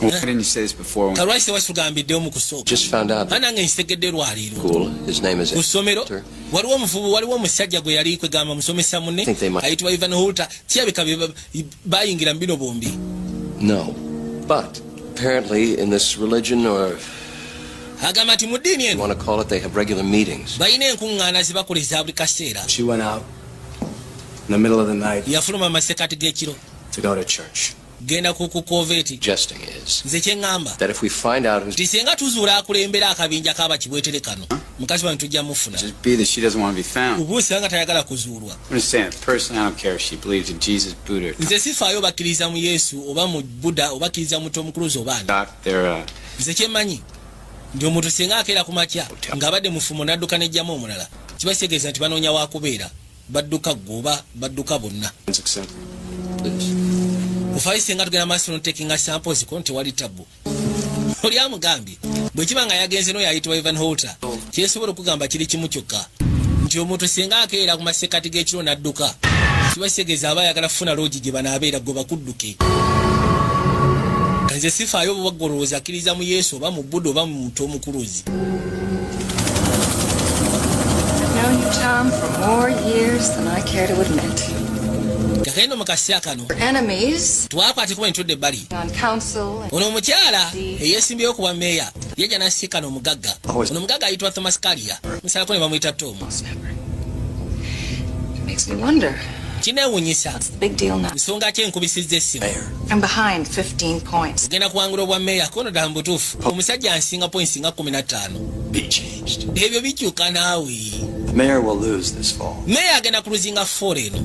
Why didn't you say this before? When Kalwaki tewasugambiddewo mu kusooka? Just found out that Anange nkitegedde lwaleero. school, his name is Ku ssomero Holter. waliwo omuvubu, waliwo omusajja gwe yali kwegamba musomesa munne Think they might- ayitibwa Ivan Holter. Kirabika be bayingira mu bino bombi. No. But apparently in this religion, or Agamba nti mu ddiini you eno want to call it, they have regular meetings. balina enkuŋŋaana ze bakola eza buli kaseera. She went out in the middle of the night Yafuluma mu masekati g'ekiro to go to church. Genda ku coven. Suggesting is Nze kye ŋŋamba that if we find out who's nti singa tuzuula akulembera akabinja k'abakibwetere kano, mukazi wange tujja mufuna. Just be that she doesn't want to be found. Obuusi nga tayagala kuzuulwa. I'm just saying, personally, I don't care if she believes in Jesus, Buddha, or Nze sifaayo bakkiriza mu Yesu oba mu Buddha oba akkiriza mu Tom Cruise oba ani. Doc. They're Nze kyemmanyi nti omuntu singa akeera ku makya ng'abadde mufumo n'adduka n'ejjamu omulala, kiba kitegeeza nti banoonya wakubeera, badduka ggwe oba badduka bonna. Kufaayo singa tugenda maaso notakinga samples ko nti wali tabu. Oli amugambye bwe kiba nga yagenze n'oyo ayitibwa Evan Holter, kyesobola okugamba kiri kimu kyokka nti omuntu singa akeera ku masekati g'ekiro n'adduka, kiba kitegeeza aba ayagala kufuna loogi gye banaabeera gwe bakudduke. Nze sifaayo oba golowooza akkiriza mu Yesu oba mu Buddha oba mu muntu omukuluzi. I've known you Tom for more years than I care to admit. Kakendo mu kaseera kano We're enemies twakwate kuba ntudde ebbali. on council and Ono omukyala eyeesimbyewo ku bwa meeya yajja n'asiikana omugagga. Ono omugagga ayitibwa Thomas Kalia, musalako ne bamuyita Tom. it makes me wonder. Kineewuunyisa. What's the big deal now? Nsonga ki enkubisizza essimu? I'm behind 15 points. Ogenda kuwangula obwa meeya kono ddala mu butuufu omusajja ansinga points nga 15. Be changed. Ebyo bikyuka naawe. The mayor will lose this fall Meeya agenda kuluzinga fall eno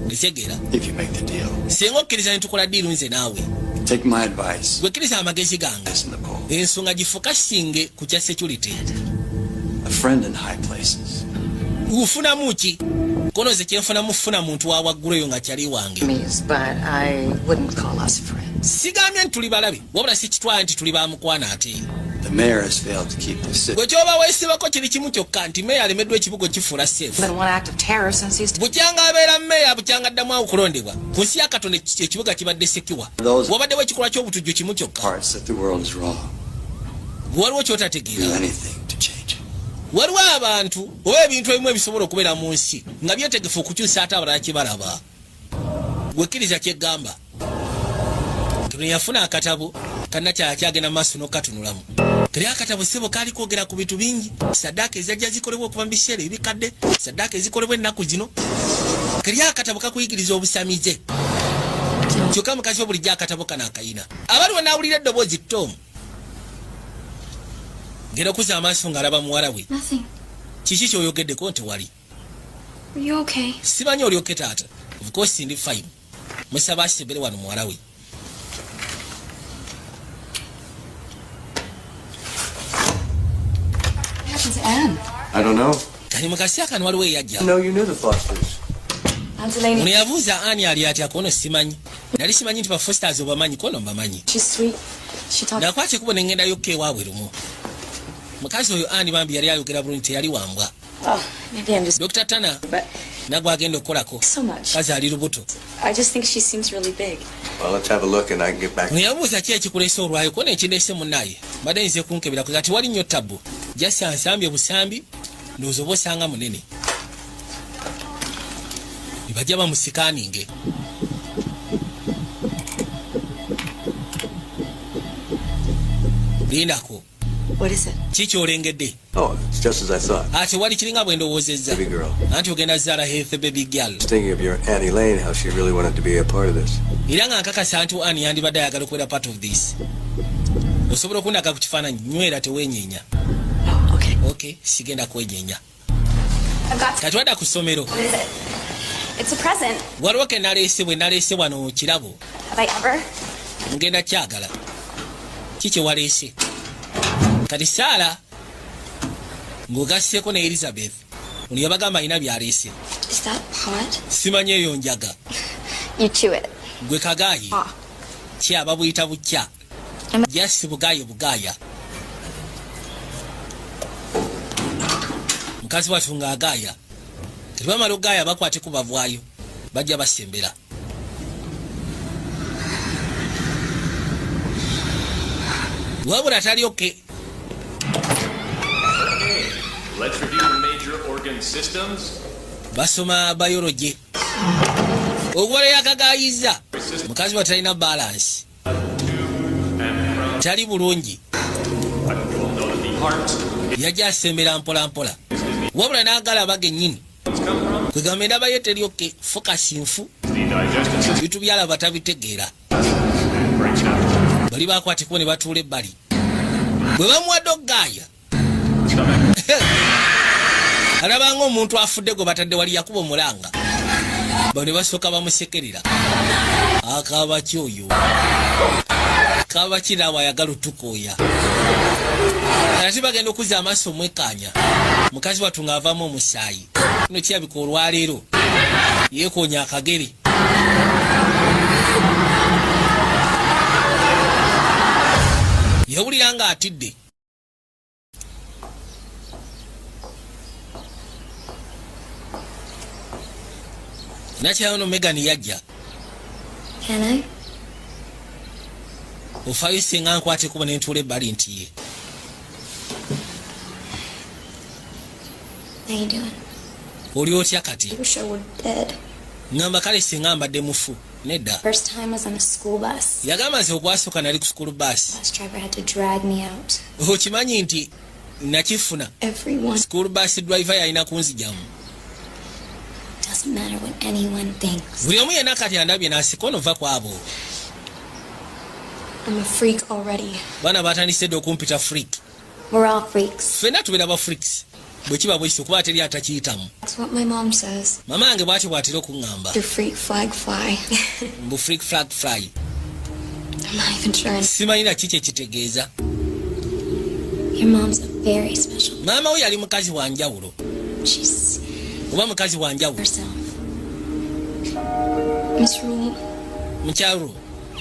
ekyegeera if you make the deal. Singa okkiriza ne tukola deal nze naawe. Take my advice. Gwe kkiriza amagezi gange. Listen to Paul. Ensonga gifokasinge ku kya security. A friend in high places. Ofunamu ki kono ze kyenfunamu funa muntu wa waggulu eyo nga kyali wange. Enemies, but I wouldn't call us friends. Sigambye nti tuli balabe wabula sikitwala nti tuli bamukwano ate. The mayor has failed to keep the city. Gwe kyoba weesibako kiri kimu kyokka nti meeya alemeddwa ekibuga okifuula safe. Been one act of terror since he's Bukyanga abeera meeya bukyanga addamu okulondebwa ku nsi ya Katonda ekibuga kibadde secure. Those Wabaddewo ekikolwa ky'obutujju kimu kyokka. parts that the world is wrong. Waliwo Do kyotategeera. anything to change it. Waliwo abantu oba ebintu ebimu ebisobola okubeera mu nsi nga byetegefu okukyusa ate abalala kyebalaba. Gwekkiriza kyeggamba. Kino yafuna akatabo kannakyala kyagenda mu maaso n'okatunulamu. Kali akatabo ssebo kaali kwogera ku bintu bingi, saddaaka ezajja zikolebwa okuva mu biseera ebikadde, saddaaka ezikolebwa ennaku zino. Kali akatabo kakuyigiriza obusamize. Kyokka mukazi we bulijjo akatabo kano akayina. Abaliwo n'awulira eddoboozi Tom. Ngenda okuzza amaaso ng'alaba muwala we. Nothing. Kiki ky'oyogeddeko nti wali? Are you okay? Simanyi olyoke taata. Of course ndi fine. Musaba asebere wano muwala we. What happened to Anne? I don't know. Kati mu kaseera kano waliwo eyajja. No, you knew the Fosters. Aunt Delaney. Ono yabuuza ani ali atya kono simanyi. Nali simanyi nti ba Fosters obamanyi kono mbamanyi. She's sweet. She talked. Nakwata ekkubo ne ŋŋendayokko ewaabwe lumu. Mukazi oyo Ann bambi yali ayogera bulungi teyali wambwa. Oh, maybe I'm just. Dr. Tana But nagwe agenda okukolako. so much. Kazi ali lubuto. I just think she seems really big. Well, let's have a look and I can get back. Ono yabuuza ki ekikuleese olwayo kono ekindeese munnaaye. Mbadde nzize kunkebera kati wali nnyo tabbu. Jasi ansambye busambi ndowooza oba osanga munene. Ne bajja bamusikaaninge. Lindako. What is it? Ki ky'olengedde? Oh, it's just as I thought. Ate wali kiringa bwe ndowoozezza. Baby girl. Anti ogenda zaala healthy baby girl. I was thinking of your Aunt Elaine, how she really wanted to be a part of this. Era nga nkakasa nti Ann yandibadde ayagala okubeera part of this. Osobola okundaga ku kifaananyi nywera teweenyeenya. Oh, okay. Okay, sigenda kwenyeenya. I've got. Kati wadda ku ssomero. What is it? It's a present. Waliwo ke naleese bwe naleese wano kirabo. Have I ever? Ngenda kyagala. Ki kye waleese? Kati Saala ng'ogasseeko ne Elizabeth. Ono yabagamba alina by'aleese. Is that pot? Simanyi eyo njaga. You chew it. Gwe kagaayi. Ah. Kya babuyita bukya. Jasi bugaye bugaaya. Mukazi wattu ng'agaaya. Kati bamala okugaaya bakwate ku bavaayo. Bajja basembera. Wabula tali okay. Let's review the major organ systems. Basoma biology. Okuwala yakagayiza. Mukazi wa talina balance. Tali bulungi. Yajja asembera mpola mpola. Wabula n'agala bagennyini. Kwegamba endaba ye teri okay, focus nfu. Bintu byalaba tabitegeera. Bali bakwate kubo ne batuula ebbali. Bwe bamuwadde okugaaya. Alaba ng'omuntu afudde gwe batadde wali yakuba omulanga. Bano ne basooka bamusekerera. Akaaba ki oyo? Kaaba ki naawe ayagala otukooya? Ate bagenda okuzza amaaso omwekkaanya. Mukazi wattu ng'avaamu omusaayi. Kino kirabika olwaleero yeekoonya akagere. Yawulira ng'atidde. Nakyayo Megan yajja. Can I? Ofaayo singa nkwate kuba ne ntuula ebbali nti ye. How you doing? Oli otya kati? I wish I were dead. Ŋŋamba kale singa mbadde mufu. Nedda. First time was on a school bus. Yagamba nze okwasooka nali ku school bus. Bus driver had to drag me out. Okimanyi nti nakifuna Everyone school bus driver yalina kunzijamu. Doesn't matter what anyone thinks. Buli omu yenna kati andabye n'asika onova ku abo. I'm a freak already. Baana batandise dde okumpita freak. We're all freaks. Ffenna tubeera ba freaks bwe kiba bwe kityo, kuba teri atakiyitamu. That's what my mom says. Mama yange bw'atyo bw'atera okuŋŋamba. Your freak flag fly. Mbu freak flag fly. I'm not even sure. Simanyi naki kye kitegeeza. Your mom's a very special. Maama we yali mukazi wa njawulo. She's Oba mukazi wa njawulo. herself. Miss Rule, Mukyalo,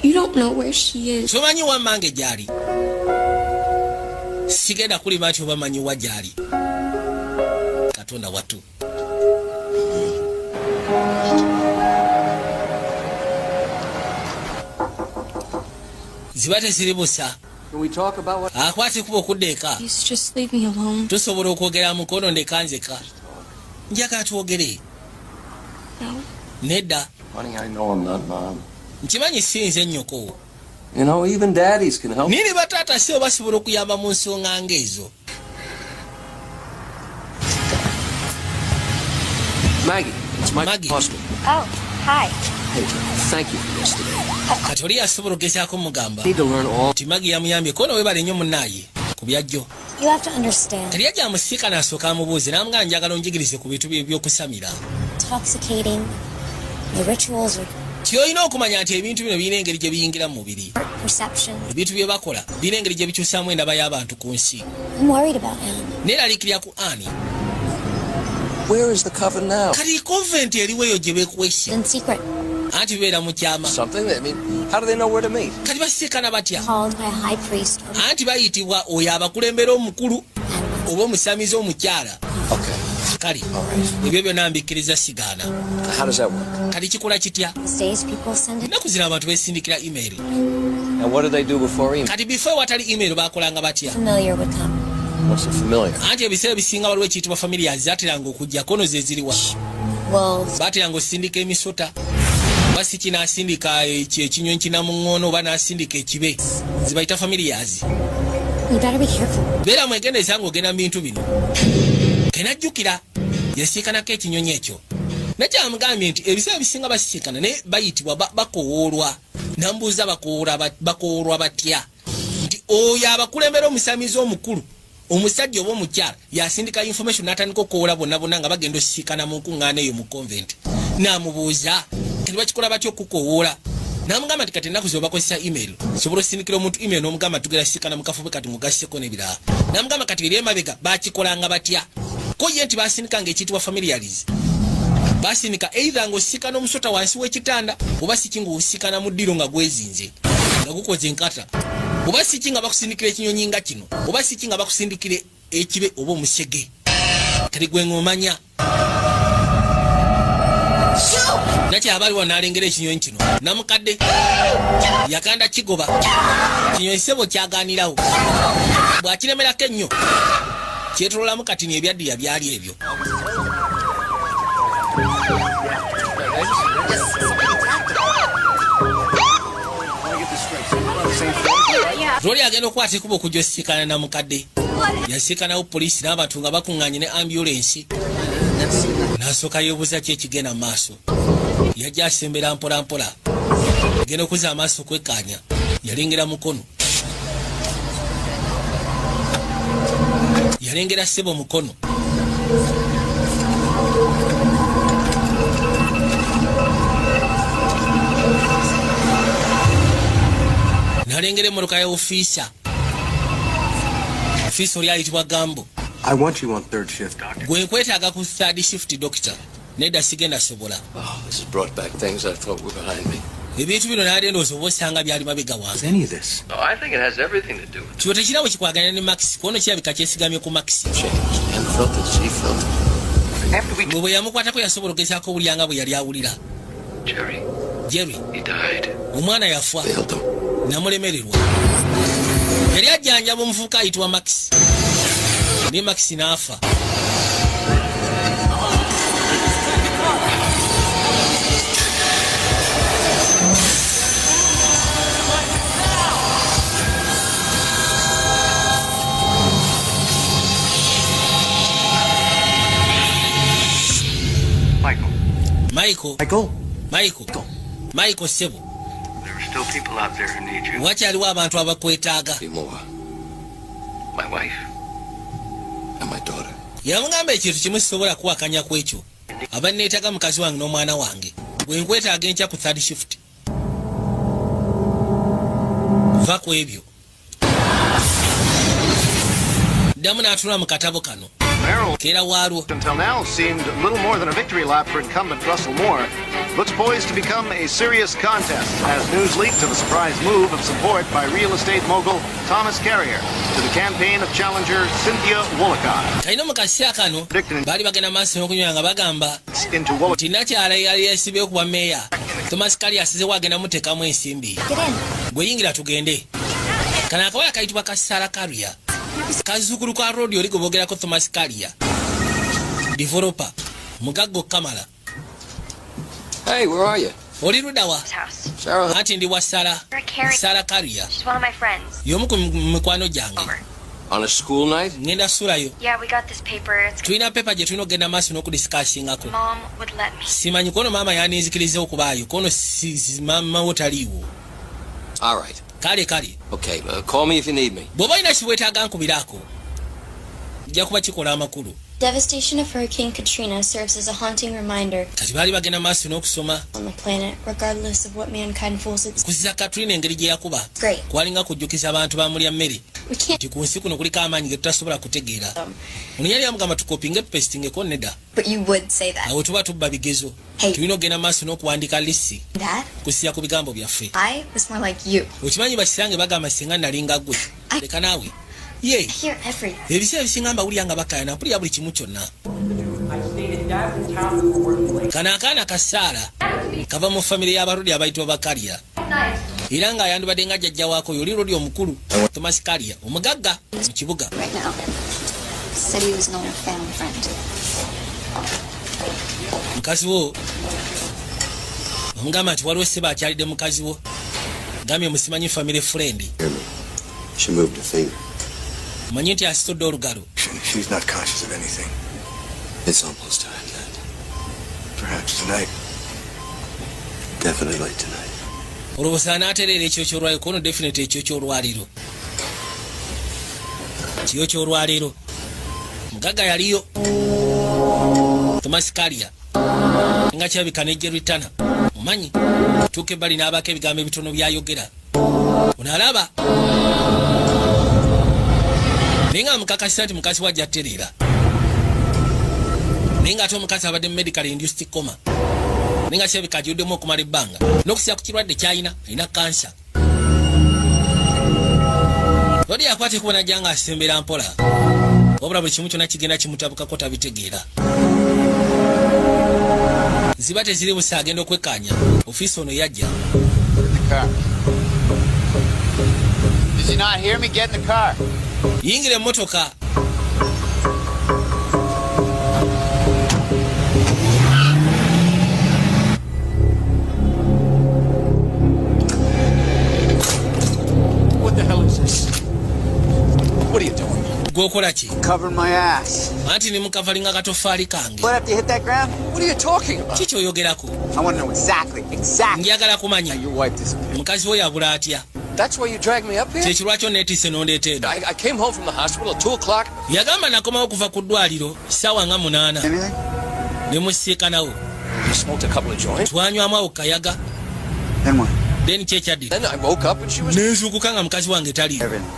you don't know where she is. tomanyi wammange gy'ali. Sigenda kulima nti oba manyi wa gy'ali. Katonda watu. Ziba teziri busa. Can we talk about what? Akwata ekuba okudda eka. Please just leave me alone. Tusobola okwogera mukono, ndeka nzeka, njagala twogere. No. Nedda. Honey, I know I'm not mom. Nkimanyi si nze nnyoko. Even daddies can help. Naye ne bataata si basobola okuyamba mu nsonga ng'ezo. Maggie, it's Mike Maggie. Foster. Oh, hi. Hey, thank you for yesterday. Kati oli yasobola okugezaako mugamba Need to learn all. nti Maggie yamuyambye kono, webale nnyo munnaaye ku byajjo. You have to understand. Kati yajja amusiika n'asooka amubuuze n'amugamba, njagala onjigirize ku bintu by'okusamira. Intoxicating. The rituals are Kyolina okumanya nti ebintu bino birina engeri gye biyingira mu mubiri. perception. Ebintu bye bakola birina engeri gye bikyusaamu endaba y'abantu ku nsi. I'm worried about Anne. Neeraliikirira ku Ani. Where is the coven now? Kati convent eriwo eyo gye beekwese. In secret. Anti bibeera mu kyama. Something? I mean, how do they know where to meet? Kati basisikana batya? Called by a high priest or Anti bayitibwa oyo abakulembera omukulu oba omusamize omukyala. Okay. Kale. All right. Ebyo byonna mbikkiriza, sigaana. How does that work? Kati kikola kitya? These days people send it. Ennaku zino abantu besindikira email. And what do they do before email? Kati before watali email bakolanga batya? Familiar would come. What's the familiar? Anti ebiseera ebisinga waliwo ekiyitibwa familiar, zateranga okujja kono ze ziriwa. Wolves. Bateranga osindika emisota oba si kinaasindika ekinyonyi kinamuŋŋoono oba n'asindika ekibe, zibayita familiars. You better be careful. Beera mwegendereza ng'ogenda mu bintu bino. Kenajjukira yasiikanako ekinyonyi ekyo, nakyamugambye nti ebiseera bisinga basisinkana naye bayitibwa bakowoolwa. Nambuuza bakowoolwa batya, nti oyo abakulembera omusamizi omukulu omusajja oba omukyala yasindika information n'atandika okukowoola bonna bonna nga bagenda osisinkana mu nkuŋŋaana eyo mu convent. Namubuuza kati bakikola batya okukowoola, namugamba nti kati ennaku zino bakozesa email, sobola osindikira omuntu email n'omugamba tugenda sisikana mu kafube kati mugasseko n'ebirala. Namugamba kati eri emabega bakikolanga batya? Ko ye nti basindikanga ekiyitibwa familiars, basindika either ng'osikana omusota wansi w'ekitanda oba siki ng'osikana mu ddiro nga gwezinze nga gukoze enkata oba siki nga bakusindikira ekinyonyi nga kino oba siki nga bakusindikira ekibe oba omusege. Kati gwe ng'omanya nakyabaliwa n'alengera ekinyonyi kino, namukadde yakanda kigoba kinyonyi sebo kyaganirawo bw'akiremerako ennyo kyetololamu katini ebyaddiya byali ebyo. Lwoli agenda okukwata ekubo okujja osisikana na mukadde, yasisikanawo poliisi n'abantu nga bakuŋŋaanye ne ambulensi. N'asooka yeebuuza ki ekigenda mu maaso. Yajja asembera mpola mpola, agenda okuzza amaaso okwekkaanya, yalengera mukono, yalengera ssebo mukono. Nalengera emmotoka ya ofiisa, ofiisa oli ayitibwa Gambo. I want you on third shift, doctor. Gwe nkwetaaga ku third shift, doctor. Nedda, sigenda sobola. Oh, this has brought back things I thought were behind me. Ebintu bino naade ndowooza oba osanga byali mabega wange. Any of this? Oh, I think it has everything to do with Kino tekirina bwe kikwaganya ne Max, kuono kirabika kyesigamye ku Max. changed. Ann felt it, she felt it. Bwe bwe yamukwatako yasobola ogezaako owulira nga bwe yali awulira. Jerry, Jerry. he died. Omwana yafa. Failed him. Namulemererwa. Yali ajjanjaba omuvubuka ayitibwa Max, naye Max n'afa. Michael. Michael? Michael, Michael, sebo. There are still people out there who need you. Wakyaliwo abantu abakwetaaga. Be more. My wife and my daughter. Yamugamba ekintu kimu, sisobola kuwakanya ku ekyo, abanneetaaga mukazi wange n'omwana wange. Bwe nkwetaaga enkya ku third shift, va ku ebyo. Ddamu n'atula mu katabo kano keera waalwo. Until now seemed little more than a victory lap for incumbent Russell Moore, looks poised to become a serious contest as news leaked of a surprise move of support by real estate mogul Thomas Carrier to the campaign of challenger Cynthia Wollicott. Kalina mu kaseera kano baali bagenda maaso n'okunywa nga bagamba Into Wollicott. nti nakyala yali yesibyeyo kuba meeya Thomas Kali asizewo agenda muteekamu ensimbi. Get in. Gwe yingira tugende. Kano akawala kayitibwa Kasala Karia, kazzukulu ka rodi oli gwe boogerako, Thomas Karia, developer mugagga okukamala. Hey, where are you? Oli luddawa? House. Sarah. Anti ndi wa Sara. Sarah Carey. Sara Karia. She's one of my friends. Y'omu ku mikwano gyange. Over. On a school night? Ngenda sulayo. Yeah, we got this paper. It's Tulina paper gye tulina okugenda maaso n'okudiscussingako. Mom would let me. Simanyi kono maama yaninzikiriza okubaayo kono maama wo taliiwo. All right. Kale kale. Okay, call me if you need me. Bw'oba olina kibwetaaga nkubiraako, kijja kuba kikola amakulu. Devastation of Hurricane Katrina serves as a haunting reminder Kati baali bagenda maaso n'okusoma. on the planet, regardless of what mankind fools its. Kuziza Katrina engeri gye yakuba Great. kwalinga kujjukiza abantu bamulya mmere We can't. nti ku nsi kuno kuliko amaanyi ge tutasobola kutegeera. Ono yali amugamba tukopinge tupesitingeko nedda. But you would say that. Awo tuba tubba bigezo. Hey. Tulina okugenda maaso n'okuwandika lisi That kusiya ku bigambo byaffe. I was more like you. Okimanyi bakisange bagamba singa nalinga gwe. Leka naawe ye. I hear everything. Ebiseera ebisinga mbawulira nga bakayana, mpulira buli kimu kyonna. Kano akaana kasaala kava mu famire y'abalodi abayitibwa Bakalya, era ng'ayandibadde nga jjajja waako yoli lodi omukulu Thomas Kalya, omugagga mu kibuga. Right now. Said he was an old family friend. Mukazi wo omugamba nti waliwo sseba akyalidde mukazi wo, gambye musimanyi family friend. Hear me. She moved a finger. Omanyi nti asitudde olugalo. She's not conscious of anything. It's almost time then. Perhaps tonight. Definitely tonight. Olowooza anaatereera ekyo kyolwaliro? Kono definite ekyo kyolwaliro, kiyo kyolwaliro. Mugagga yaliyo Thomas Kalia nga kirabika ne Jeritana omanyi tuuka ebbali n'abaako ebigambo ebitono byayogera. Ono alaba naye nga mukakasisa nti mukazi wajja atereera, naye nga ate omukazi abadde mu medical induced coma, naye nga kirabika agiruddemu okumala ebbanga n'okusira ku kirwadde kyalina, alina kansa. Lodi yakwata ekubo najja nga asembera mpola, wabula buli kimu kyonna kigenda kimutabukako, tabitegeera. Ziba teziri busa, agenda okwekkaanya ofiisi ono yajja. The car. Did you not hear me? Get in the car. Yingira emmotoka. What the hell is this? What are you doing? Gwokola ki? Covering my ass. Anti ne mukavalinga katofaali kange. What, after you hit that ground? What are you talking about? Ki kyoyogerako? I want to know exactly, exactly Njagala kumanya how your wife disappeared. Mukazi wo yabula atya. That's why you dragged me up here? Kyekyo lwaki oneetiise n'ondeeta eno? I came home from the hospital at 2 o'clock. Yagamba nakomawo okuva ku ddwaliro ssaawa nga 8. Anything? Ne musiikanawo. We smoked a couple of joints. Twanywamu awo kayaga. Then what? Then ki ekyaddira? Then I woke up and she was. Nenzuukuka nga mukazi wange taliiwo. Everything.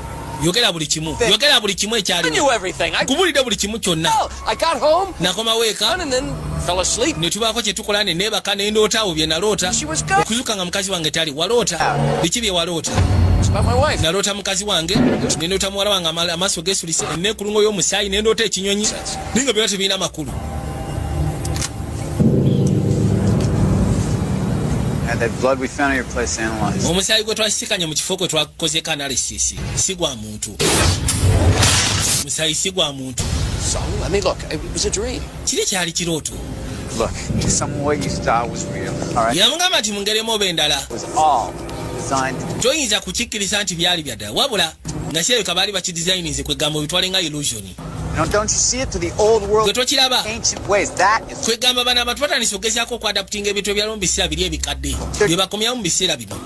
Yogera buli kimu, yogera buli kimu I ekyaliwo. knew everything. I, Nkubulidde buli kimu kyonna. I got home Nakomawo eka and then fell asleep. Ne tubaako kye tukola ne neebaka ne ndoota awo bye naloota. She was gone. Okuzuuka nga mukazi wange tali. Waloota biki bye waloota? It's about my wife. Naloota mukazi wange, nendoota muwala wange amaaso geesulise eneekulungo y'omusaayi, nendoota ekinyonyi, naye nga byonna tebirina makulu. Had that blood we found at your place analyzed. Omusaayi gwe twasisikanye mu kifo kwe twakozeko analysis si gwa muntu, musaayi si gwa muntu. So, I mean, look, it was a dream. Kiri kyali kirooto. Look, some of what you saw was real, all right? Yamugamba nti mu ngeri emu oba endala It was all designed to toyinza kukikkiriza nti byali bya ddala, wabula nga kirabika baali bakidizayinize kwegamba obitwale nga illusion. You know, don't you see it? To the old world, Gwe tokiraba? ancient ways. That is Kwegamba bano abantu batandise okugezaako okuadaptinga ebintu ebyaliwo mu biseera biri ebikadde bye bakomyawo mu biseera bino.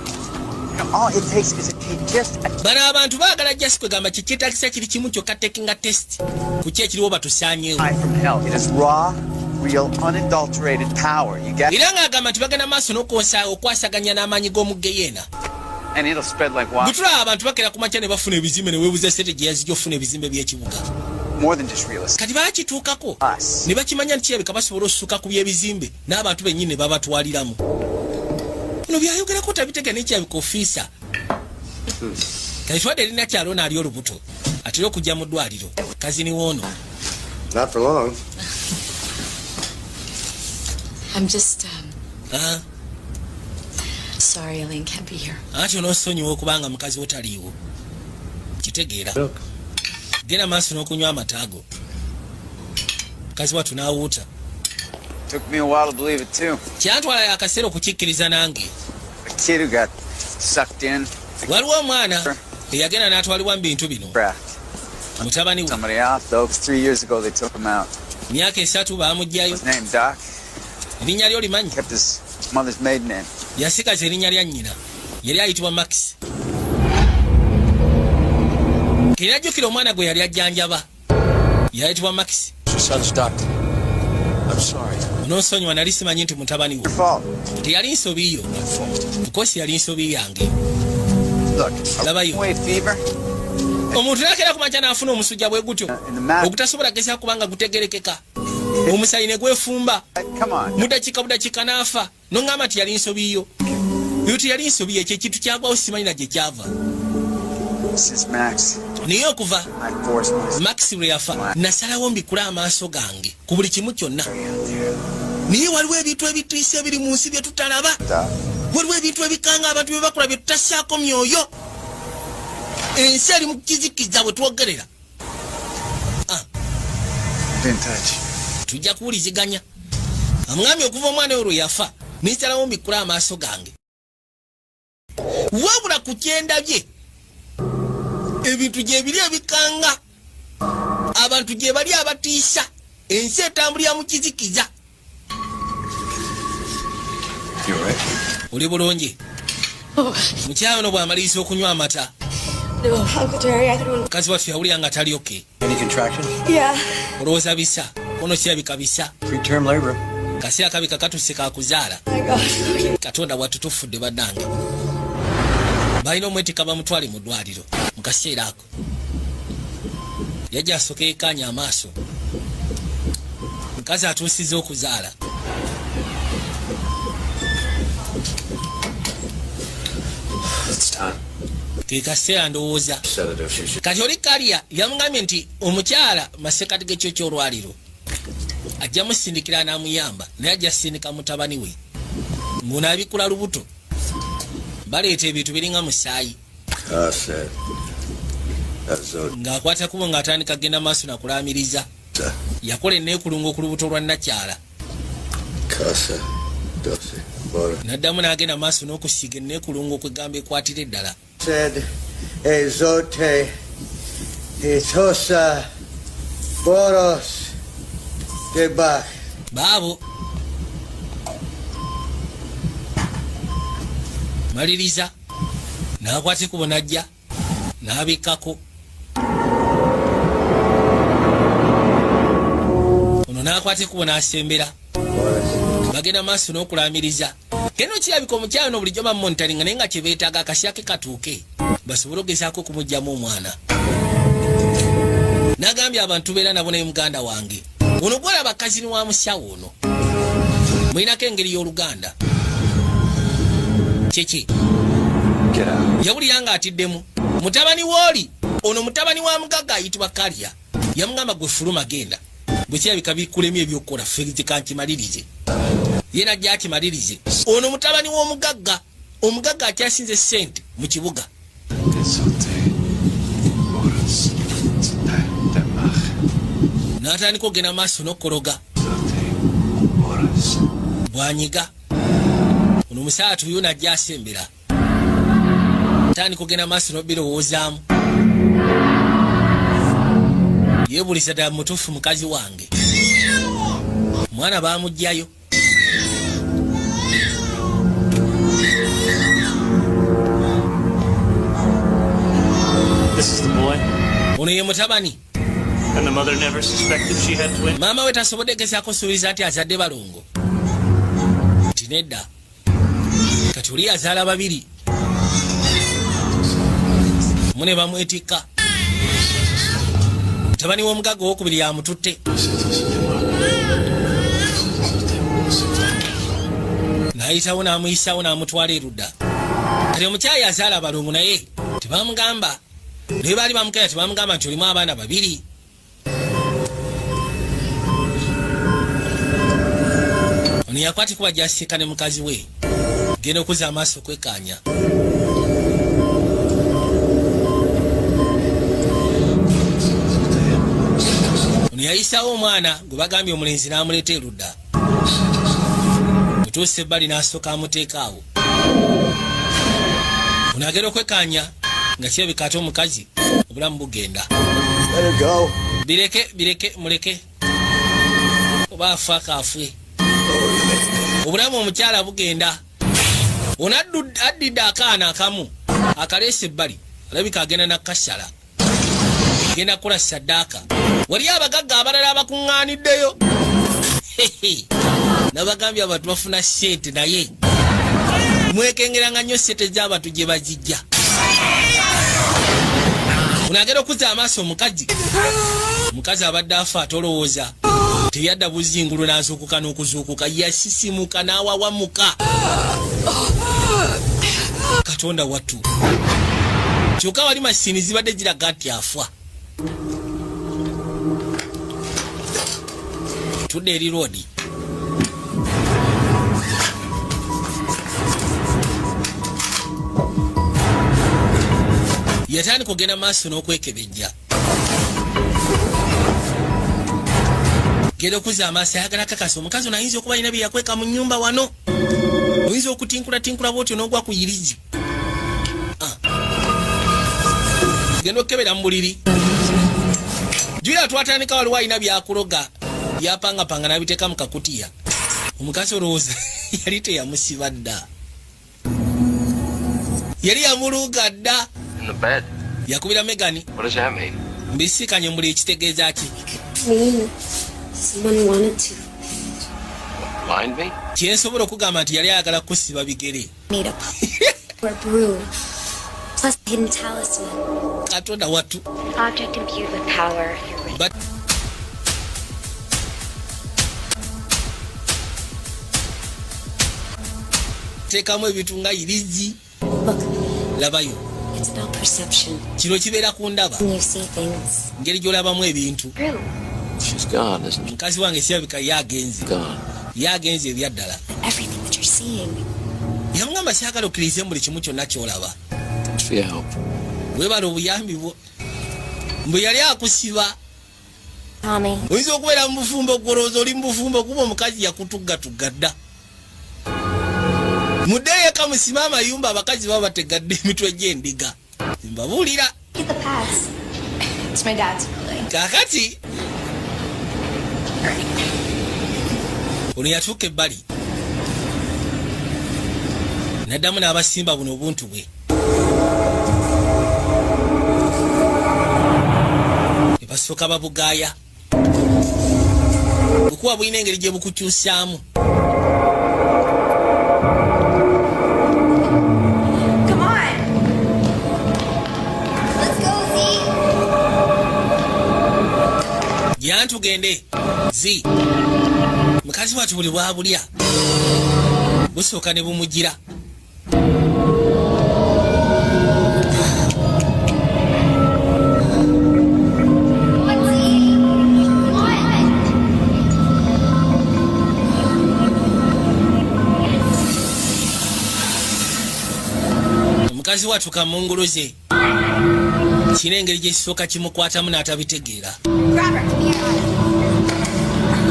All it takes is just a Bano abantu baagala just kwegamba kyekyetagisa kiri kimu kyokka, takinga test ku ki ekiriwo batusaanyeewo. eye from hell. It is raw, real, unadulterated power. You get it? Era ng'agamba nti bagenda maaso n'okwosa okwasaganya n'amaanyi g'omu geyeena. And it'll spread like wildfire. Bwe tulaba abantu bakera ku makya ne bafuna ebizimbe ne weebuza sente gye yazijja okufuna ebizimbe by'ekibuga. More than just real estate. Kati baakituukako Us. ne bakimanya nti kirabika basobola osusuka ku by'ebizimbe n'abantu bennyini ne babatwaliramu. Bino byayogerako tabitege nekyabika ofiisa. Kati twadde erina kyalo naali olubuto atera okujja mu ddwaliro kazini woono. Not for long. I'm just Ah, sorry Elaine can't be here. Anti onoosonyiwa okubanga mukazi wo taliiwo, kitegeera. Genda maaso n'okunywa amataago, mukazi wattu n'awuuta. Took me a while to believe it too. Kyantwala akaseera okukikkiriza nange. A kid who got sucked in. Waliwo omwana eyagenda n'atwalibwa mu bintu bino. Craft. Mutabani we. Somebody out though. 3 years ago they took him out. Myaka 3 baamugjayo. His name, Doc. Erinnya lyo limanyi? Kept his mother's maiden name. Yasigaza erinnya lya nnyina, yali ayitibwa Max. Kerajjukira omwana gwe yali ajjanjaba yayitibwa Max. Your son's doctor. I'm sorry. Onoosonyiwa, nali simanyi nti mutabani wo. Your fault. Teyali nsobi yo. Of yali nsobi yange. Look, Labayo. wait, fever. Omuntu nakera kumakya n'afuna omusujja bwe gutyo ogutasobola gezesa kubanga gutegerekeka, omusayi ne gwefumba. Come on. Mudakiika budakiika n'afa, noŋŋamba nti yali nsobi yo. Eyo teyali nsobi yo, ekyo ekintu kyagwawo, simanyi na gye kyava. Since Max, Naye okuva I forced myself Max lwe yafa, nasalawo mbikule amaaso gange ku buli kimu kyonna, naye waliwo ebintu ebitiisa ebiri mu nsi bye tutalaba. Waliwo ebintu ebikanga abantu bye bakola bye tutassaako myoyo. Ensi eri mu kizikiza bwe twogerera. Be in touch. Tujja kuwuliziganya. Amwami okuva omwana oyo lwe yafa, nesalawo mbikule amaaso gange, wabula ku kyendabye ebintu gyebiri ebikanga, abantu gye bali abatiisa, ensi etambulira mu kizikiza. You all right? Oli bulungi? Mukyala ono bw'amaliriza okunywa amata, No, Uncle Jerry, I don't. mukazi waffe yawulira nga tali okay. Any contraction? Yeah. Olowooza bisa ono kirabika bisa. Preterm labor. Kaseera kabika katuse kakuzaala. Oh my God. Katonda bwattu, tufudde bannange. Balina omwetika bamutwale mu ddwaliro. Mu kaseera ako yajja asooka yekkaanya amaaso. Mukazi atuusiza okuzaala. It's time. Ke kaseera ndowooza. Sedative. She should. Kati oli kalya yamugambye nti omukyala masekati gekyo kyolwaliro ajja musindikira n'amuyamba, naye ajja sindika mutabani we ng'onaabikula lubuto. Baleeta ebintu biringa musaayi. Kase. Azote. Ng'akwata kubo ng'atandika genda maaso nakulaamiriza. Yakola enneekulungo ku lubuto lwa nakyala. Kase. Dose. Bora. N'addamu n'agenda maaso n'okusiiga enneekulungo okwegamba ekwatira eddala. Said Ezote Itosa Boros Debach. Baabo maliriza n'akwata ekubo n'ajja n'abikkako ono, n'akwata ekubo n'asembera. Bagenda maaso n'okulamiriza. Keno kirabika omukyalo no bulijjo bamumonitaringa, naye nga kyebeetaaga akasya ke katuuke basobole ogezaako okumugjamu omwana. N'agambye abantu beera nabo, naye muganda wange ono gwolaba kazini wa musawo ono mulinako engeri y'oluganda kiki. Get out. Yawulira ng'atiddemu mutabani wooli ono, mutabani wa mugagga ayitibwa Kalya. Yamugamba, "Gwe fuluma, genda bwe kirabika bikulemu ebyokukola, ffe kankimalirize." Ye najja akimalirize. Ono mutabani w'omugagga, omugagga akyasinze ssente mu kibuga. Ezote Boros Debach. N'atandika okugenda maaso n'okukologa. Boros. Bwanyiga ono omusaala tuyo najja asembera, tandika ogenda maaso n'obirowoozaamu. Yeebuuliza ddala mutuufu mukazi wange. Omwana baamuggyayo. This is the boy. Ono ye mutabani. And the mother never suspected she had twins. Maama we tasobodde gezaako suubiza nti azadde balongo. Nti nedda. Kati oli azaala babiri. Mune bamwetikka. Mutabani w'omugagga owokubiri yamututte. N'ayitawo n'amuyisaawo n'amutwala erudda. Kati omukyayi azaala abalongo naye tebamugamba. Naye baali bamukera tebamugamba nti olimu abaana babiri. Ono yakwatikuba gy'asiika ne mukazi we. Genda okuzza amaaso okwekkaanya. Ono yayisaawo omwana gwe bagambye omulenzi n'amuleeta erudda. Otuuse ebbali n'asooka amuteeka awo. Ono agenda okwekkaanya nga kirabika ate omukazi obulamu bugenda. Let her go. Bireke, bireke, muleke. Oba afa akaafwe. Obulamu omukyala bugenda. Ono addidde akaana akamu akaleese ebbali alabika agenda nakasala. Agenda kukola saddaaka. Waliyo abagagga abalala abakuŋŋaaniddeyo. Nabagambye abantu bafuna ssente naye mwekengeranga nnyo ssente z'abantu gye bazijja. Ono agenda okuzza amaaso omukazi. Omukazi abadde afa atolowooza. Teyadda buzingulu n'azuukuka n'okuzuukuka. Yasisimuka n'awawamuka. Katonda wattu. Kyokka wali masiini zibadde ziraga nti afa. Tudde eri roodi. Yatandika okugenda maaso n'okwekebejja. Genda okuzza amaaso ayagala kakasa omukazi ono ayinza okuba alina bye yakweka mu nnyumba wano. Oyinza okutinkulatinkula bw'otyo n'ogwa ku yirigi. Genda okukebera mu buliri. Jjukira twatandika waliwo alina by'akuloga by'apangapanga n'abiteeka mu kakutiya. Omukazi olowooza yali teyamusiba dda. Yali yamuluga dda. In the bed. Yakubira Megan. What does that mean? Mbisikanye muli ekitegeeza ki? Mean someone wanted to Blind me? Kye nsobola okugamba nti yali ayagala kusiba bigere. Made up or brew. Plus a hidden talisman. Katonda wattu. Object imbued with power. But teekamu ebintu nga yirizi. Look. Labayo. It's about perception. Kino kibeera ku ndaba. You see things. Ngeri gy'olabamu ebintu. True. She's gone, isn't she? Mukazi wange kirabika ye agenze. Gone. Ye agenze ebyaddala. Everything that you're seeing. Yamugamba kyagala okkirize buli kimu kyonna ky'olaba. Thanks for your help. Weebale obuyambi bwo. Mbu yali akusiba. Tommy. Oyinza okubeera mu bufumbo gw'olowooza oli mu bufumbo kuba omukazi yakutuggatugga dda. Muddeyo eka musime amayumba abakazi baba bategadde emitwe gy'endiga. Mbabuulira. Get the pass. It's my dad's building. Kaakati ono yatuuka ebbali n'addamu n'abasimba buno obuntu bwe. Ne basooka babugaaya. Bukuba bulina engeri gye bukukyusaamu. Come on. Let's go, Z. Jantugende Z. Mukazi wattu buli bwabulya busooka ne bumugira. Come on, Z. Come on. Omukazi wattu kamunguluze kirina engeri gye kisooka kimukwatamu n'atabitegeera. Grab her. Come here.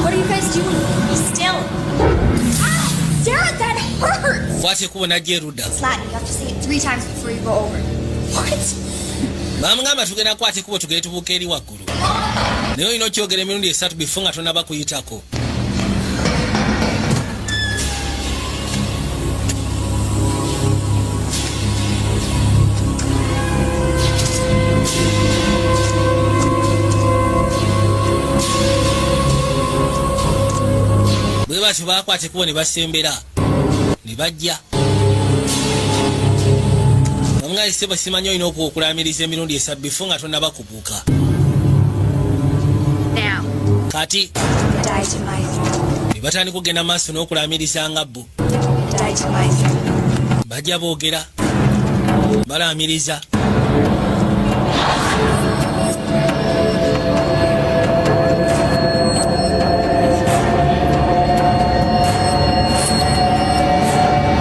What are you guys doing? Be still. Ah, Sarah, that hurts. Kwata ekkubo n'ajja erudda. It's Latin. You have to say it 3 times before you go over. What? Bamugamba tugenda kukwata ekkubo tugende tubuuka eri waggulu. Naye olina okyogera emirundi esatu bifo nga tonaba kuyitako. Bwe batyo baakwata ekkubo ne basembera ne bajja. Bamugambye ssebo simanyi olina okulamiriza emirundi esatu bifo nga tonaba kubuuka. Now, Kati die to my throne. ne batandika okugenda maaso n'okulamiriza nga bo. Die to my throne. Bajja boogera balamiriza.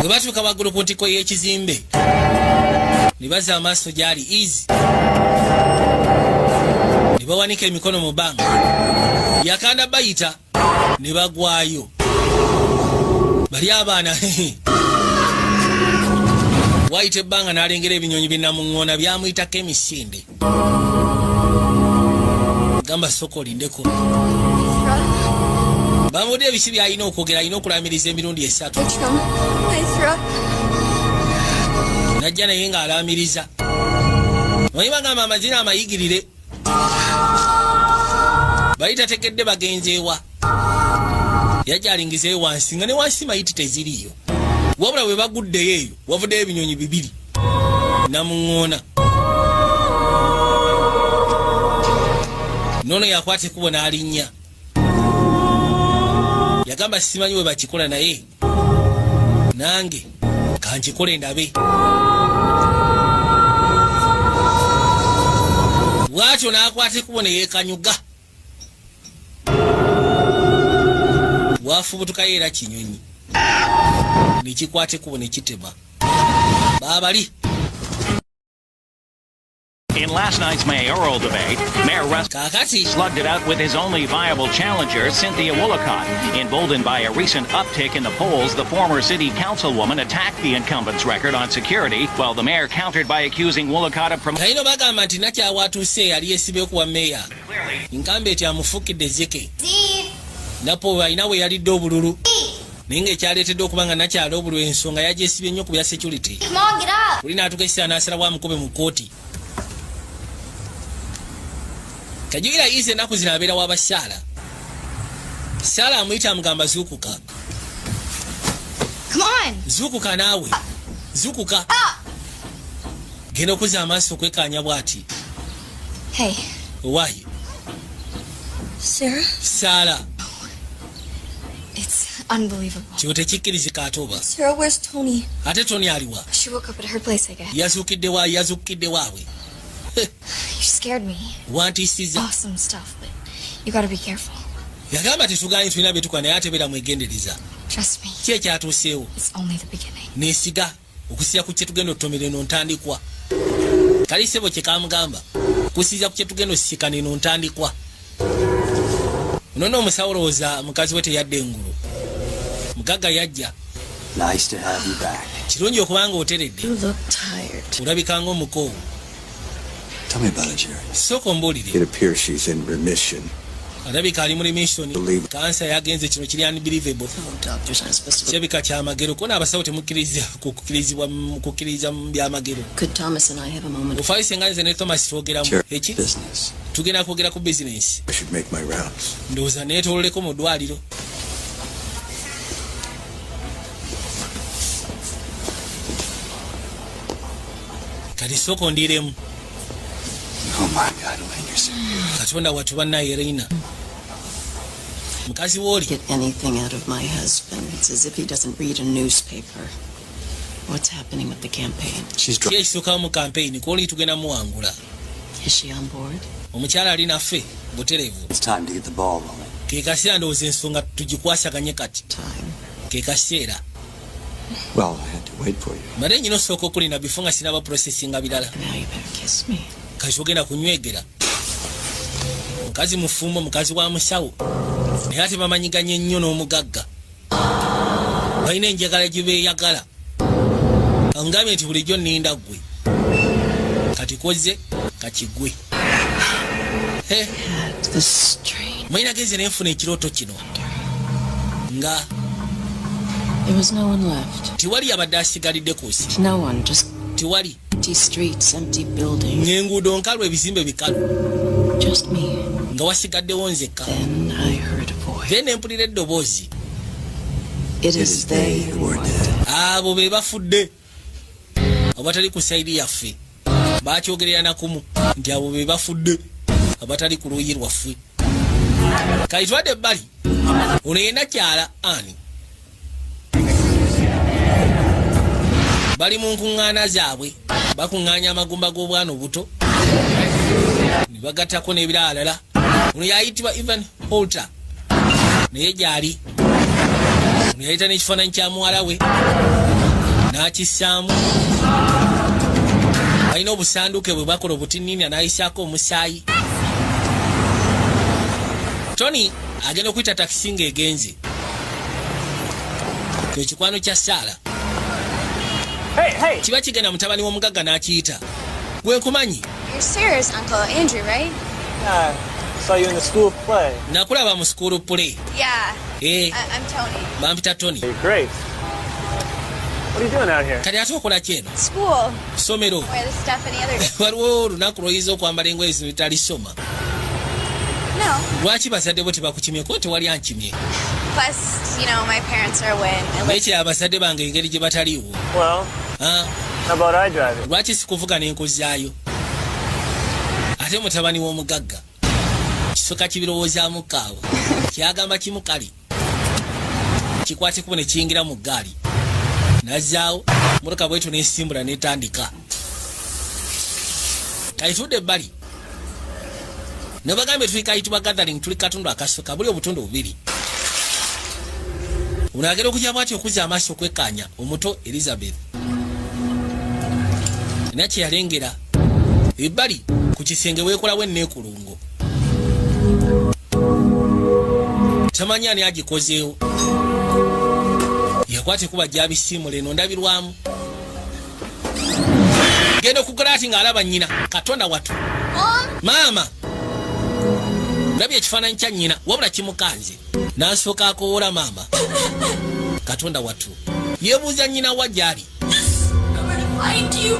Bwe batuuka waggulu ku ntikko y'ekizimbe ne bazza amaaso gy'ali Easy ne bawanika emikono mu bbanga yakanda bayita ne bagwayo bali abaana. Wayita ebbanga n'alengera ebinyonyi binamuŋŋoona byamuyitako emisinde. Gamba sooka olindeko. Bamudde ebiki by'alina okwogera, alina okulamiriza emirundi esatu. Mithra. Najja naye ng'alamiriza. Omanyi bagamba amazina amayigirire. Bali tategedde bagenze ewa. Yajja alingizeeyo wansi nga ne wansi mayiti teziriiyo. Wabula bwe baguddeyo eyo wavuddeyo ebinyonyi bibiri. Namuŋŋoona. Noono yakwata ekkubo n'alinnya. Yagamba simanyi we bakikola naye nange kankikole ndabe. Bw'atyo n'akwata ekkubo ne yeekanyuga. Bw'afubutukayo era kinyonyi ne kikwata ekkubo ne kitema. Baabali. In last night's mayoral debate, Mayor Russ Kaakati slugged it out with his only viable challenger, Cynthia Woolacott. Emboldened by a recent uptick in the polls, the former city councilwoman attacked the incumbent's record on security, while the mayor countered by accusing Woolacott of promoting Kalino bagamba nti nakyawatuuse yali yeesibye kuwa meeya. Nkambe eti amufukidde zeke. Napo alina we yalidde obululu. Naye ng'ekyaleetedde okuba nga nakyala obululu ensonga yagyesibye nnyo ku bya security. Come on, get up. Oli n'atuuka ekiseera n'asalawo amukube mu kkooti. Kajjukira Easy ennaku zino abeera wa basaala. Saala amuyita amugamba zuukuka. Come on. Zuukuka naawe. Zuukuka. Genda okuzza amaaso okwekaanya bw'ati. Hey, Owaaye. Sarah? Saala. It's unbelievable. Kino tekikkirizika ate oba. Sarah, where's Tony? Ate Tony aliwa? She woke up at her place, I guess. Yazuukidde wa yazuukidde waabwe. You scared me. Wantiisizza. Awesome stuff, but you gotta be careful. Yagamba tetugaanye tulina bye tukola naye ate beera mwegendereza. Trust me, Ki ekyatuuseewo? it's only the beginning. Neesiga okusinziira ku kye tugenda okutomera eno ntandikwa. Kali ssebo kye kamugamba. Kusinziira ku kye tugenda okusisinkana eno ntandikwa. Ono nno omusawo olowooza mukazi we teyadda engulu. Mugagga yajja. Nice to have you back. Kirungi okuba nga oteredde. You look tired. Olabika ng'omukoowu. Tell me about it, Jerry. Sooka ombuulire. It appears she's in remission. Alabika ali mu remission. Believe. Kansa yagenze kino kiri unbelievable. Doctors aren't supposed to. Kirabika kyamagero ko n'abasawo temukkiriza kukkirizibwa kukkiriza mu byamagero. Could Thomas and I have a moment? Ofaayo senga nze ne Thomas twogeramu. Sure. Eki? Business. Tugenda kwogera ku bizinensi. I should make my rounds. Ndowooza neetoololeko mu ddwaliro. Kati sooka ondiiremu. Oh my God, Elaine, you're serious. Katonda wattu bannaye Erina. Mukazi w'oli. Get anything out of my husband. It's as if he doesn't read a newspaper. What's happening with the campaign? She's Ki ekisookawo mu kampeyini kwoli tugenda muwangula. Is she on board? Omukyala ali naffe butereevu. It's time to get the ball rolling. Ke kaseera ndowooza ensonga tugikwasaganye kati. Time. Ke kaseera. Well, I had to wait for you. Mbadde nyina osooka okulinda bifo nga sinaba processinga birala. Now you better kiss me. Kati ogenda kunywegera. Mukazi mufumbo, mukazi wa musawo. Naye ate bamanyiganye nnyo n'omugagga. Balina enjagala gye beeyagala. Angambye nti bulijjo nninda ggwe. Kati kozze kakigwe. He, Had This strange. Mwina genze nenfuna ekirooto kino nga There was no one left. Tewali abadde asigalidde ku nsi. No one, just Tewali. empty streets, empty buildings. Ng'enguudo nkalu, ebizimbe bikalu. Just me. Nga wasigaddewo nzekka. Then I heard a voice. Then nempulira eddoboozi. It is they who are dead. Abo be bafudde abatali ku side yaffe. Bakyogerera nakumu nti abo be bafudde abatali ku luuyi lwaffe. Kayitwadde ebbali ono yenna kyala ani bali mu nkuŋŋaana zaabwe, bakuŋŋaanya amagumba g'obwana obuto ne bagattako n'ebiralala. Ono yayitibwa Evan Holter, naye gyali ono yayita n'ekifaananyi kya muwala we n'akissaamu. Alina obusanduuke bwe bakola obutinniina n'ayisaako omusaayi. Tony agenda okuyita takisi ng'egenze ekikwano kya Saala. Hey, hey! Kiba kigenda mutabani w'omugagga n'akiyita, gwe nkumanyi. You're Sarah's uncle, Andrew, right? I saw you in the school play. Nakulaba mu school play. Yeah. Eh. I'm Tony. Bampita Tony. You're great. What are you doing out here? Kati ate okola ki eno? School. Ssomero. Wear this stuff any other day. Waliwo olunaku lwoyinza okwambala engoye zino talisoma. No. Lwaki bazadde bo tebakukimyeko? Tewali ankimye. Plus, my parents are away and I live. Naye kiraba abazadde bange engeri gye bataliiwo. Well, Ah, how about I drive it? Lwaki sikuvuga n'enkuzaayo? Ate mutabani w'omugagga kisoka kibirowoozaamu kaawo kyagamba kimu kali kikwate kubo ne kiyingira mu ggaali nazzaawo motoka bwetyo nesimbula netandika kayitudde ebbali nebagambye tuli kayitibwa gathering, tuli katundu akasooka buli obutundu bubiri. Ono agenda okujja bwati okuzza amaaso okwekkaanya omuto Elizabeth era kye yalengera ebbali ku kisenge weekolawo enneekulungo, tamanyi ani agikozeewo. Yakwata ekuba gyabisiimula eno ndabirwamu, genda okukola ati ng'alaba nnyina. Katonda watu, maama! Ndabye ekifaananyi kya nnyina wabula kimukanze n'asooka akowoola maama. Katonda watu, yeebuuza nnyina wa gy'ali. Find you.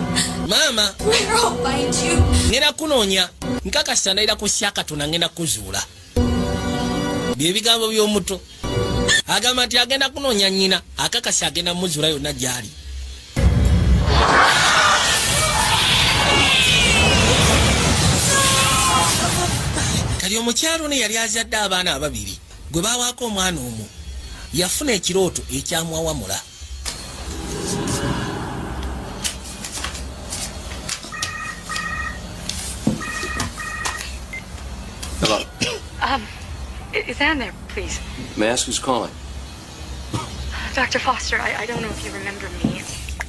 Maama. Where I'll find you. Ngenda kunoonya, nkakasa ndayira ku sya Katonda ngenda kuzuula. Byebigambo by'omuto, agamba nti agenda kunoonya nnyina, akakasa agenda muzuula yonna gy'ali. Kati omukyalo ono yali azadde abaana ababiri gwe bawaako omwana omu yafuna ekirooto ekyamwawamula. Hello. Is Ann there, please? May I ask who's calling? Dr. Foster, I don't know if you remember me.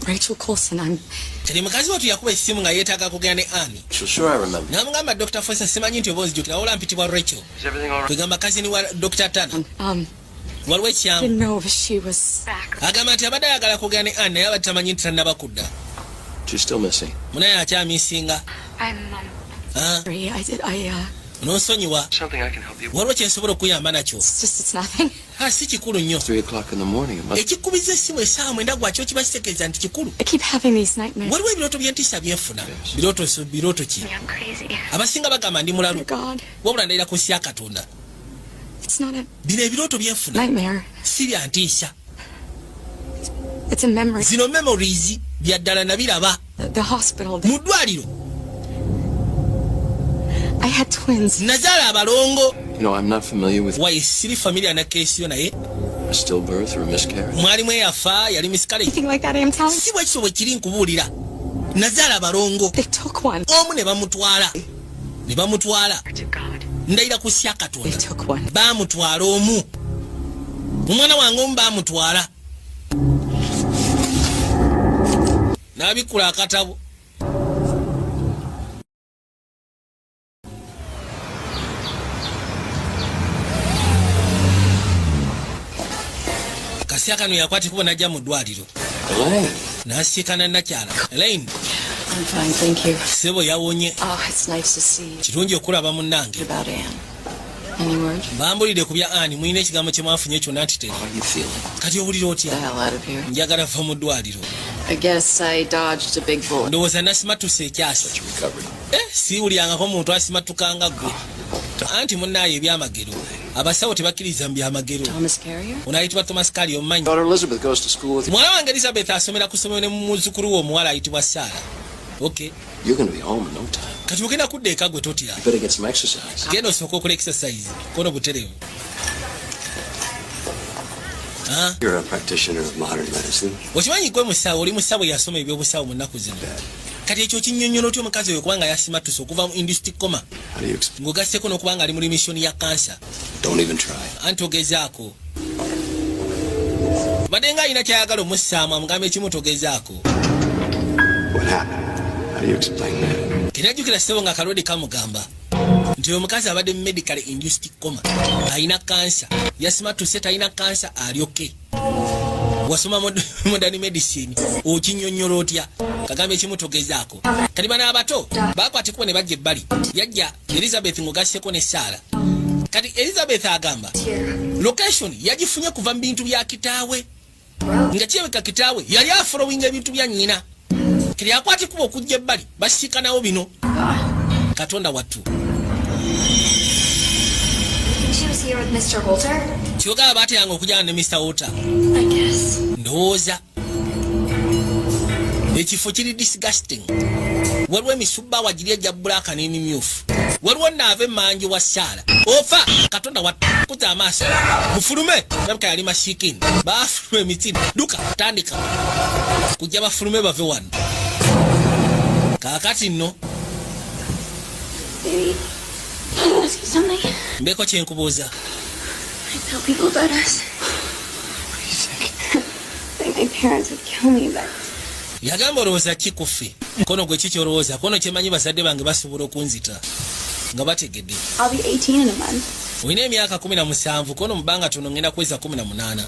Rachel Coulson, I'm. Kati mukazi watu yakuba essimu nga yeetaaga kugenda ne Ani. Sure, sure I remember. N'amugamba, Dr. Foster, simanyi nti oba onzijukira, wabula mpitibwa Rachel. Is everything all right? Kwegamba cousin wa Dr. Tana. Waliwo ekyamu? Didn't know if she was back. Agamba nti abadde ayagala kwogera ne Ann naye abadde tamanyi nti tannaba kudda. She's still missing. Munaye akyamisinga. I'm Ah, sorry. I did. I nonsonyiwa. Something I can help you with. Waliwo kyensobola okuyamba nakyo? It's just it's nothing. Ah, si kikulu nnyo. 3 o'clock in the morning. It must. Ekikubiza essimu essaawa 9 gwakyo kiba kitegeeza nti kikulu. I keep having these nightmares. Waliwo ebirooto by'entiisa byenfuna. Birooto birooto ki? I'm crazy. Abasinga bagamba ndi mulalu. God, Wabula ndayira ku sya Katonda, it's not a bino ebirooto byenfuna nightmare. si bya ntiisa. It's a memory. Zino memories bya ddala nabiraba. The hospital. Mu ddwaliro. I had twins. Nazaala abalongo. I'm not familiar with Wayi siri familiar na case yo naye a stillbirth or a miscarriage. Mwalimu eyafa yali miscarriage. Anything like that, I am telling. Si bwe kityo bwe kiri, nkubuulira nazaala abalongo. They took one. Omu ne bamutwala, ne bamutwala. To God. Ndayira ku sya Katonda. They took one. Baamutwala omu, omwana wange omu baamutwala. N'abikkula akatabo. Kasya kano yakwata ekubo n'ajja mu ddwaliro. Elaine. N'asiikana nakyala Elaine. I'm fine, thank you. Sebo yawonye. Oh, it's nice to see you. Kirungi okulaba munnange. About Anne. Any word? Bambulidde ku bya ani, mulina ekigambo kye mwafunye kyonna nti teri. How are you feeling? Kati owulira otya? The hell out of here. Njagala va mu ddwaliro. I guess I dodged a big bullet. Ndowooza nasimatuse ekyasi. Recovery. Eh, siiwulyangako muntu asimatukanga ggwe, anti munnaayo ebyamagero abasawo tebakkiriza mu byamagero. Thomas Carrier? Ono ayitibwa Thomas Kali, omumanyi? Daughter Elizabeth goes to school with you. Muwala wange Elizabeth asomera ku ssomero ne muzzukulu we omuwala ayitibwa Saara. Okay. You're going to be home in no time. Kati ogenda kudda eka, gwe totya. You better get some exercise. Genda osooka okola exercise kono butereevu. Ah, You're a practitioner of modern medicine. Okimanyi gwe musawo, oli musawo yasoma ebyobusawo mu nnaku zino. Kati ekyo kinnyonnyola otya omukazi oyo kubanga yasimatuse okuva mu induced coma, How do you explain? ng'ogasseko n'okuba nga ali mu remission ya kansa? Don't even try. Anti ogezaako, badde nga alina kyayagala omussaamu, amugamba ekimu, togezaako. What happened? How do you explain that? Terajjukira ssebo nga kalodi kamugamba nti oyo omukazi abadde mu medical induced coma, alina kansa, yasimatuse, talina kansa, alyoke. Wasoma modern medicine, okinnyonnyola otya? Kagamba ekimu, togezaako. Kati bano abato bakwata ekubo ne bajja ebbali, yajja Elizabeth ng'ogasseko ne Saara. Kati Elizabeth agamba location yagifunye kuva mu bintu bya kitaawe, nga kirabika kitaawe yali afollowinga ebintu bya nnyina. Kati akwata ekubo okujja ebbali, basiikanawo bino. Katonda wattu! You think she was here with Mr. Holter? Kyogaba bateranga okujjana ne Mr. Walter? I guess. Ndowooza ekifo kiri disgusting. Waliwo emisubbaawa giri ejja black n'emimyufu, waliwo naava emanju wa Saala ofa. Katonda wakuza amaaso, mufulume. Labika yali masiikini, bafuluma emitini, duka tandika kujja, bafulume bave wano. Kaakati nno. Baby, can I ask you something? Mbeeko kyenkubuuza. I tell people about us. What do you think? I think my parents would kill me, but Yagamba, olowooza ki kuffe kono gwe ki kyolowooza kono kyemanyi bazadde bange basobola okunzita nga bategedde. I'll be 18 in a month. Olina emyaka 17 kono mubanga tono ngenda kweza 18.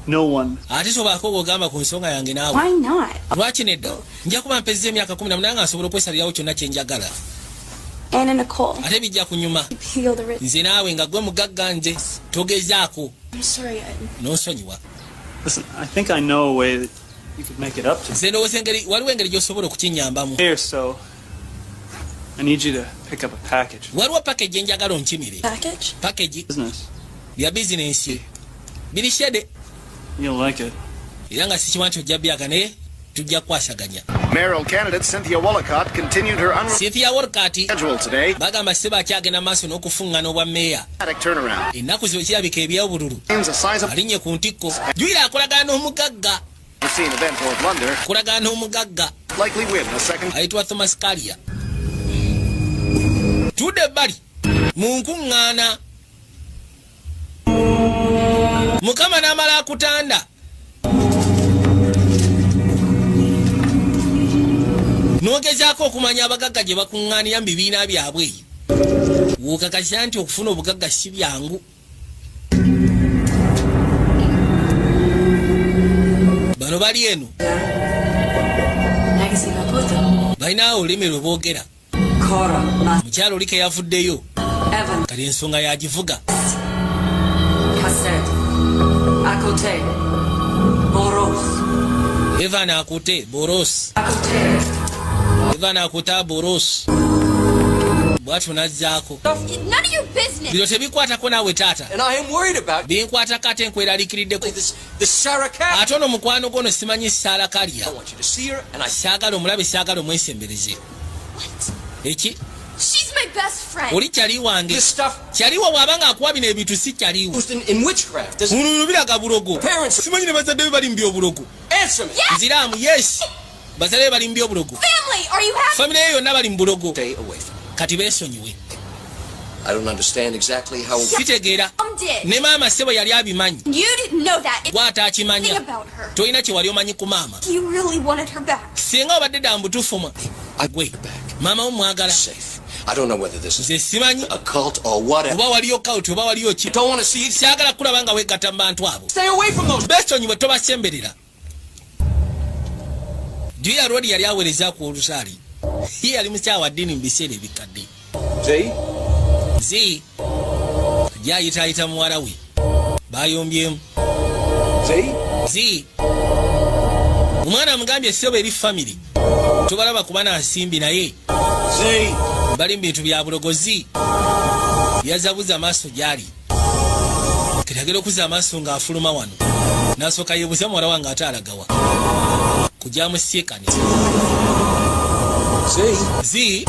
No one. Ate tobaako bwogamba ku nsonga yange naawe. Why not? Lwaki nedda? Nja kuba mpezza emyaka 18 nga nsobola okwesalirawo kyonna kyenjagala. Anna Nicole. Ate bijja kunyuma. Feel the rich. Nze naawe nga gwe mugagga, nze togezaako. I'm sorry, Ed. N'onsonyiwa. Listen, I think I know a way that you could make it up to me. Nze ndowooza engeri, waliwo engeri gy'osobola okukinyambamu. Here, so I need you to pick up a package. Waliwo package enjagala onkimire. Package? Package. Business. Bya bizinensi biri shady. You'll like it. Era nga sikiwa nti ojja byaga, naye tujja kukwasaganya. Mayoral candidate Cynthia Wollicott continued her Cynthia Wolcott unscheduled today. bagamba seba akyagenda maaso n'okufuŋŋana obwa meeya. Turnaround. Ennaku zino kirabika ebyobululu Claims a size of alinnye ku ntikko. Juyira akolagana n'omugagga. Scene event or blunder Akolagana n'omugagga likely win a second ayitibwa Thomas Carrier. Tudde ebbali mu nkuŋŋaana, Mukama n'amala akutanda n'ogezaako okumanya abagagga gye bakuŋŋaanira mu bibiina byabwe eyo, wokakasa nti okufuna obugagga si byangu. Bano bali eno balinawo olulimi lwe boogera. Mukyalo oli keyavuddeyo, kati ensonga yagivuga. Cassette. Akote. Boros. Evan Akute Boros. Akote. Evan Akuta Boros, bwatyo nazzaako. None of your business. Bino tebikwatako naawe taata. And I am worried about Binkwatako ate nkweraliikiriddeko. this Sarah Cat. Ate ono mukwano gwono simanyi Saala Kalya. I want you to see her, and I Saagala omulabe, saagala omwesembereze. Eki? She's my best friend. Oli kyali wange. This stuff Kyaliwo bw'aba nga akuwa bino ebintu si kyaliwo. used in witchcraft. Does Muno biraga bulogo. Parents- Simanyi ne bazadde be bali mu byobulogo. Answer me. Nziraamu, yes, bazadde be bali mu byobulogo. Family, are you happy? Famire ye yonna bali mu bulogo. Stay away from her. Kati beesonyiwe. I don't understand exactly how. Sitegeera. Mom did. Ne maama ssebo yali abimanyi. You didn't know that. It's Gwe ataakimanya. thing about her. Tolina kye wali omanyi ku maama. You really wanted her back. Singa obadde ddala mubutuufu gwe maama wo mwagala. Safe. I don't know whether this is Nze simanyi a cult or whatever. oba waliyo cult oba waliyo ki. Don't want to see you. Saagala kulaba nga weegatta mu bantu abo. Stay away from those. Besonyiwe, tobasemberera. Juya Rodi yali aweereza ku olusaali, ye yali mukyawa ddiini mu biseera ebikadde. See? Zi Gyayitaayita muwala we bayombyemu. Zi omwana amugambye ssebo eri family tobalaba kuba na nsimbi naye bali mu bintu bya bulogozi. Yazabuza amaaso gyali ketagera okuza amaaso ng'afuluma wano n'asooka yeebuuza muwala wange ate alagawa kujja musiikane. Zi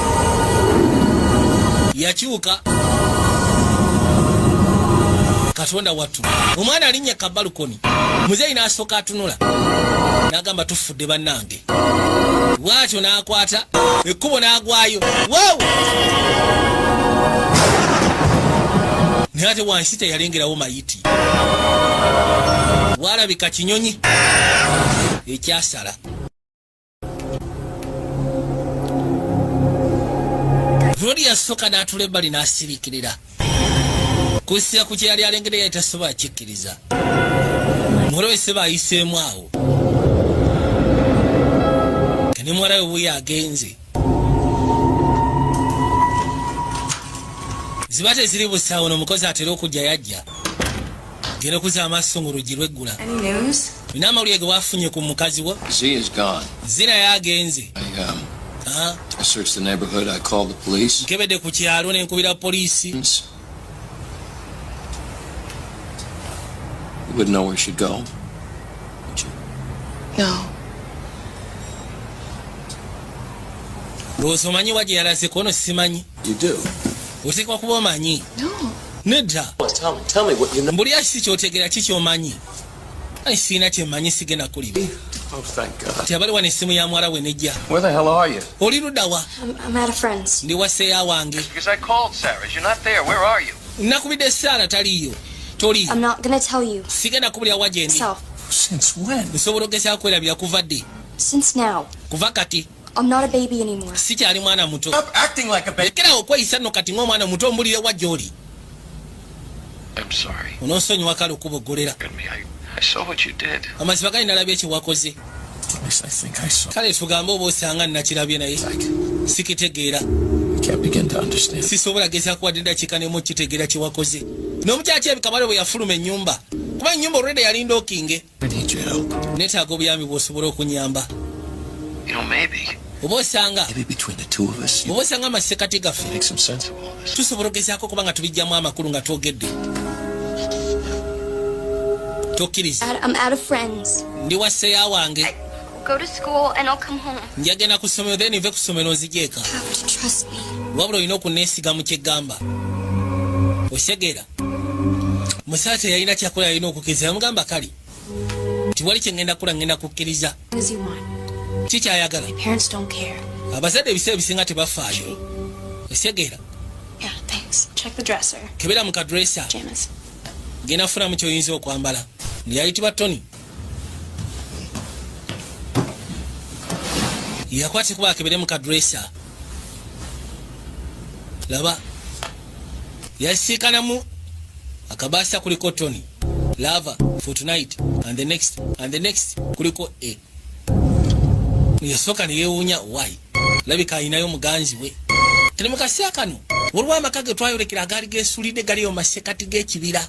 yakyuka. Katonda wattu omwana alinnya ka balukoni muzeeyi n'asooka atunula n'agamba tufudde bannange. Bw'atyo n'akwata ekkubo n'agwayo wow! Naye ate wansi teyalengerawo mayiti, bw'alabika kinyonyi ekyasala. Loli yasooka n'atula ebbali n'asiriikirira kusira ku kye yali alengera yali tasobola kikkiriza. Muwala we ssebo ayiseemu awo ne muwala we wuuyo agenze. Ziba teziri busaawo n'omukozi atera okujja yajja genda okuzza amaaso ng'oluggi lweggula. Nina amawulire ge wafunye ku mukazi wo. Z is gone. Zina yagenze. I searched the neighborhood. I called the police. Nkebedde ku kyalo ne nkubira poliisi. You wouldn't know where she'd go, would you? No. Ndowooza omanyi wa gye yalaze kono simanyi. You do. Oteekwa kuba omanyi. No. Nedda. Tell me, tell me what you know. Mbulira si kyotegeera ki ky'omanyi. Ayi sirina kye mmanyi sigenda kuliba. Oh, thank God. Ti abali wano essimu ya muwala we nejja. Where the hell are you? Oli ludda wa? I'm at a friend's. Ndi wa seeya wange. Because I called Sarah. You're not there. Where are you? Nakubidde Sarah taliiyo. Toliiyo. I'm not gonna tell you. Sigenda kubulira wa gye ndi. Self. Since when? Nsobola okugezaako kwerabira kuva ddi? Since now. Kuva kati. I'm not a baby anymore. Sikyali mwana muto. Stop acting like a baby. Lekerawo okweyisa nno kati ng'omwana muto ombulire wa gy'oli. I'm sorry. Onoonsonyiwa kale okuboggolera. I saw what you did. Amazima gali nalabye kye wakoze. At least I think I saw. Kale tugambe oba osanga nnakirabye naye sikitegeera. I can't begin to understand. Sisobola gezaako wadde eddakiika n'emu kitegeera kye wakoze. N'omukyala kirabika bale bwe yafuluma ennyumba kuba ennyumba olwedde yalinda okinge. I need your help. Neetaaga obuyambi bw'osobola okunyamba. You know, maybe. Oba osanga Maybe between the two of us, you oba osanga amasekati gaffe make some sense of all this. Tusobola okugezaako kuba nga tubijjamu amakulu nga twogedde. Tokkiriza. Dad, I'm out of friends. Ndi wa seeya wange. Go to school and I'll come home. Njagenda ku ssomero then nve ku ssomero nzije eka. You have to trust me. Wabula olina okunneesiga mu kyeggamba. Osegeera. Musaata teyalina kyakola yalina okukkiriza yamugamba kale. Tiwali kye ngenda kukola ngenda kukkiriza. What does he want? Ki kyayagala? My parents don't care. Abazadde ebiseera ebisinga tebafaayo. Osegeera. Yeah, thanks. Check the dresser. Kebera mu kadresa. Pajamas. Genda funamu ky'oyinza okwambala. Yayitibwa Tony. Yakwata kuba akebere mu kadresa. Laba. Yasiikanamu akabaasa kuliko Tony. Lava for tonight and the next and the next kuliko A. Yasooka ne yeewuunya why. Labika alinayo muganzi we. Teri mu kaseera kano waliwo amaka ge twayolekera agaali geesulidde galiyo mu masekati g'ekibira.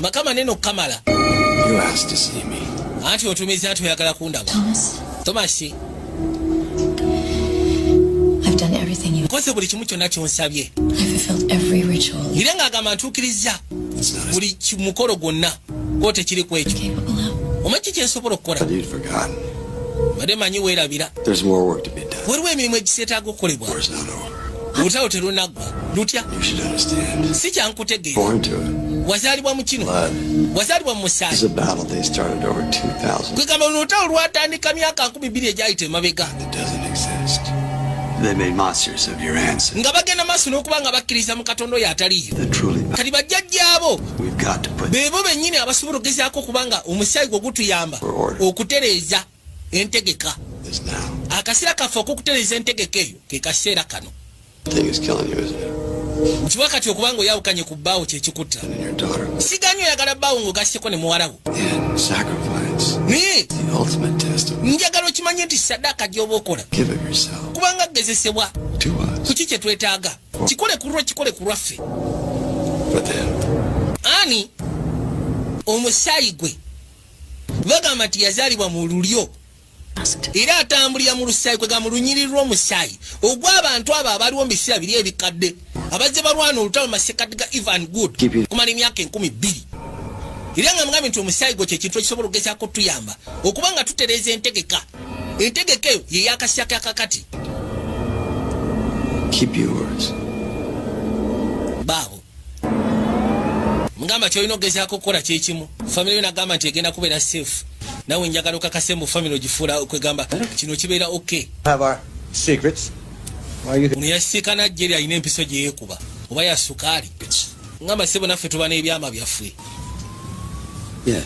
Maka manene okukamala. You asked to see me. Anti otumiza nti oyagala kundaba. Thomas, Thomas, I've done everything you. nkoze buli kimu kyonna ky'onsabye. I fulfilled every ritual Era ng'agamba ntuukirizza It's not as buli mukolo gwonna ko tekiri ku ekyo. capable of. Omanyi ki kye nsobola okukola? But you'd forgotten. Badde manyi weerabira. There's more work to be done. Waliwo emirimu egiseetaaga okukolebwa. War's not over. Olutalo terunaggwa. Lutya? You should understand. Si kyankutegeera. Born to it. Wazaalibwa mu kino. Blood. Wazaalibwa mu This is musaayi. a battle they started over 2,000 Kwegamba luno olutalo lwatandika myaka 2000 egyayita emabega. that doesn't exist. They made monsters of your ancestors. Nga bagenda maaso n'okuba nga bakkiriza mu Katonda oyo ataliiyo. The truly Kati bajjajjaabo we've got to put beebo bennyini abasobola okugezaako okuba nga omusaayi gwe gutuyamba okutereeza entegeka. this now. Akaseera kaffe ok'okutereeza entegeka eyo ke kaseera kano. Thing is killing you, isn't it? Nkiwa kati okuba nga oyawukanye ku bbaawo kye kikutta. And your daughter. Siganyi oyagala bbaawo ng'ogasseko ne muwala wo. And sacrifice. Naye The ultimate test of njagala okimanye nti saddaaka gy'oba okola give of yourself kubanga gezesebwa to us. ku ki kye twetaaga. Kikole ku lwo kikole ku lwaffe. For them. Ani omusaayi gwe bagamba nti yazaalibwa mu lulyo era atambulira mu lusaayi, kwega mu lunyiriri lw'omusaayi ogw'abantu abo abaliwo mu biseera biri ebikadde, abazze balwana olutalo mu masekati ga Evan Good kumala emyaka 2000. Era nga mugambe nti omusaayi gwe kyekintu ekisobola okugezaako tuyamba okuba nga tutereeza entegeka. Entegeka eyo ye yakasya kakati. Keep yours. Baabo mugamba kyolina okugezaako okukola kyekimu. Famire yo nagamba nti egenda kubeera safe, nawe njagala okakase mu famire ogifuula okwegamba kino kibeera okay. Have our secrets. Why you Ono yasiikana Jerry, alina empiso gye yeekuba oba ya sukaali. Ngamba sebo, naffe tuba n'ebyama byaffe. Yeah.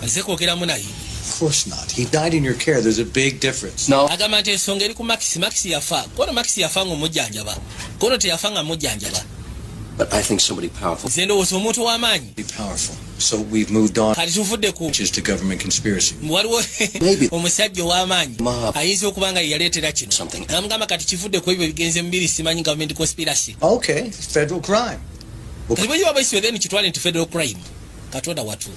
Azze kwogeramu naye. Of course not. He died in your care. There's a big difference. No. Agamba nti ensonga eri ku Max. Max yafa kono, Max yafa nga omujjanjaba, kono teyafa nga mujjanjaba. But I think somebody powerful. Nze ndowooza omuntu ow'amaanyi. Be powerful. So we've moved on. Kati tuvudde ku Which is to government conspiracy. waliwo Maybe. omusajja ow'amaanyi Mob. ayinza okuba nga yeyaleetera kino. Something. Namugamba kati kivudde ku ebyo bigenze mubiri, simanyi government conspiracy. Okay, it's federal crime. Kati bwe kiba bwekityo, then kitwale nti federal crime. Katonda watu,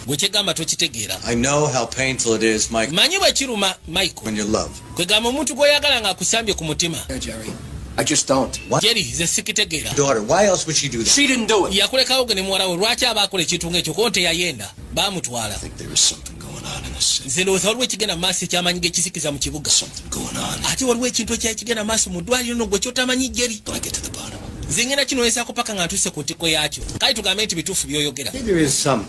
gwe kyegamba tokitegeera. I know how painful it is, Mike, Manyi bwe kiruma, Michael, when you love. kwegamba omuntu gw'oyagala ng'akusambye ku mutima. Jerry. I just don't. What? Jerry, nze sikitegeera. Daughter, why else would she do that? She didn't do it. Yakulekawo ge ne muwala we. Lwaki aba akola ekintu ng'ekyo? Ko teyayenda, baamutwala. I think there is something going on in this city. Nze ndowooza waliwo ekigenda mu maaso ekyamanyi g'ekisikiza mu kibuga. Something going on. Ate waliwo ekintu ekyali kigenda mu maaso mu ddwaliro no gwe kyotamanyi, Jerry. Till I get to the bottom. Nze ngenda kinowezaako paka nga ntuuse ku ntikko yaakyo. Kale tugambe nti bituufu by'oyogera. There is some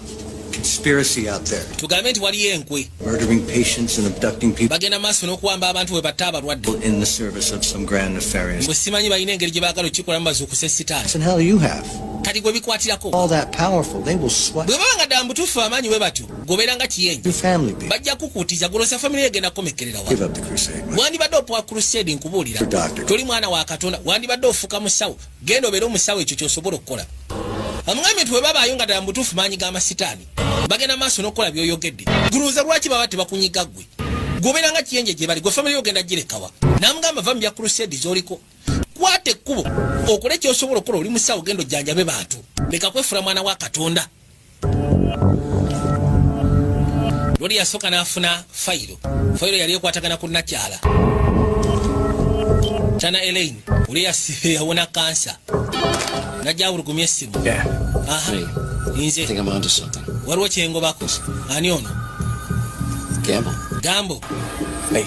conspiracy out there. Tugambe nti waliyo enkwe. Murdering patients and abducting people Bagenda maaso n'okuwamba abantu bwe batta abalwadde in the service of some grand nefarious. Bwe simanyi balina engeri gye baagala okukikolamu bazuukuse sitaani. And hell you have. Kati gwe bikwatirako. All that powerful, they will sweat Bwe baba nga ddala mubutuufu amaanyi bwe batyo, gobeera nga kiyenje. your family be. Bajja kukuutiza golosa famire egenda kukomekerera wa. Give up the crusade. Mike. Wandibadde opowa crusade, nkubuulira. Doctor. Toli mwana wa Katonda, wandibadde ofuuka musawo. Genda obeere omusawo, ekyo kyosobola okukola. Amugambye nti bwe babaayo nga ddala mubutuufu maanyi g'amasitaani bagenda maaso n'okukola by'oyogedde, gulowooza lwaki baba tebakunyiga ggwe gwobeera nga kiyenje gye bali? Gwe famire yogenda girekawa? Namugamba va mu bya crusade z'oliko, kwata ekkubo okole kyosobola okukola. Oli musawo, genda ojjanjabe bantu, leka kwefula mwana wa Katonda. Loli yasooka n'afuna fayiro. Fayiro yali ekwatagana ku nakyala Tana Elaine oli yawona kansa. Najja awulugumya essimu. Aha, nze. I think I'm onto something. Waliwo kyengobako. Ani ono? Gamble. Gambo. Hey.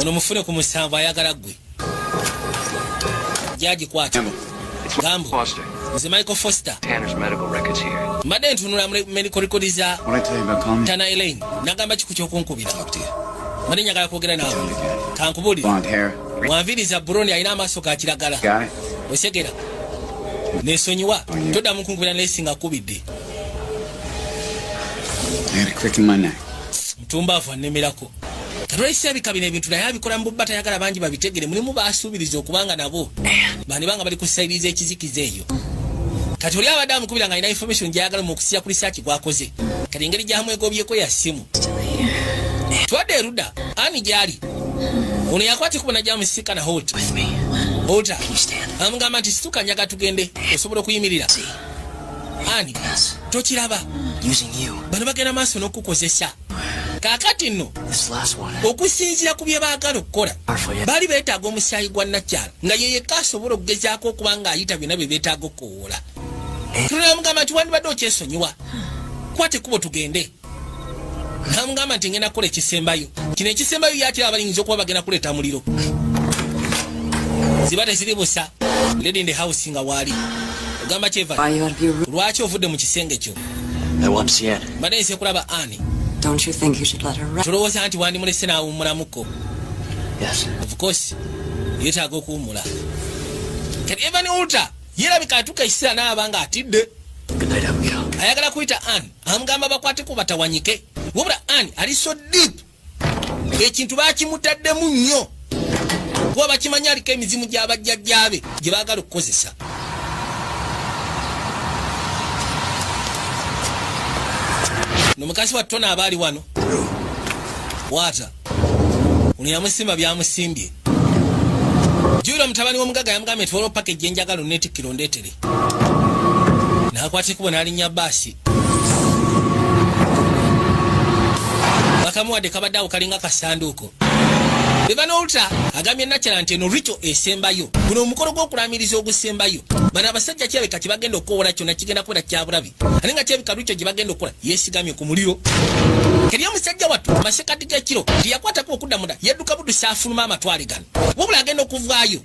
Ono mufune ku 7, ayagala ggwe jagikwata. Gambo. Foster. Nze Michael Foster. Tanner's medical records here. Mbadde ntunula mu medical record za When I tell you about calling me, Tana Elaine. Nagamba kiku kyokunkubira, mbadde njagala kwogera naawe. Kankubulire. Blonde hair, Wanviriza brown, alina amaaso ga kiragala. guy. Osegera nesonyiwa, toddamu kunkubira naye akubidde. I had a crick in my neck. Mutumbaavu annemerako. Katwalisirabika bino ebintu naye abikola mu bubba, tayagala bangi babitegere. Mulimu basuubiriza okubanga nabo bani banga bali kusayiriza ekizikiza eyo. Kati oli abadde amukubira nga alina information gyayagala mu okusira ku research gwakoze. Kati engeri gyamwegobyeko ya ssimu, twadde erudda ani gyali ono yakwata ekubo najja musisinkana Holt. Holta amugamba nti situka, njaga tugende. Osobola okuyimirira? Ani tokiraba? Using you. Bano bagenda maaso n'okukozesa. Kaakati nno This last one. okusinziira ku bye baagala okukola, baali beetaaga omusaayi gwa nakyala nga ye yekka asobola okugezaako okuba ng'ayita byonna bye beetaaga okukowoola. Tunamugamba nti wandibadde okyesonyiwa, kwata ekkubo tugende. Namugamba nti ngenda kukola ekisembayo kino. Ekisembayo yakiraba baliyinza okuba bagenda kuleeta muliro, ziba teziri busa. Lady in the house nga waali ogamba kyeva. Why you out of your room? Lwaki ovudde mu kisenge kyo? I want to see Ann. Mbadde nze kulaba Ani. Don't you think you should let her rest? Tolowooza nti wandimulese n'awummulamuko? Yes. Of course, yeetaaga okuwummula. Kati Evan Ulta yerabika atuuka ekiseera n'aba nga atidde. Good night, Abigail. Ayagala kuyita Ann, amugamba bakwateko batawanyike, wabula Ann ali so deep, ekintu bakimutaddemu nnyo kuba bakimanyi aliko emizimu gy'abajjajjaabe gye baagala okukozesa. Nomukazi wa tona aba ali wano waata ono yamusimba byamusimbye. Jjukira mutabani w'omugaga yamugambye nti waliwo package enjagala onneetikkira ondeetere. N'akwata ekkubo n'alinnya baasi. Bakamuwadde kabadde awo kalinga kasanduuko. Bevan Alter agambye nakyala nti eno ritual esembayo, guno omukolo gw'okulamiriza ogusembayo. Bano abasajja kirabika kye bagenda okukola kyonna kigenda kubeera kya bulabe, ate nga kirabika ritual gye bagenda okukola yeesigamye ku muliro. Keri omusajja wattu masekati g'ekiro teyakwatako okudda munda, yadduka buddusi afuluma amatwale gano, wabula agenda okuvaayo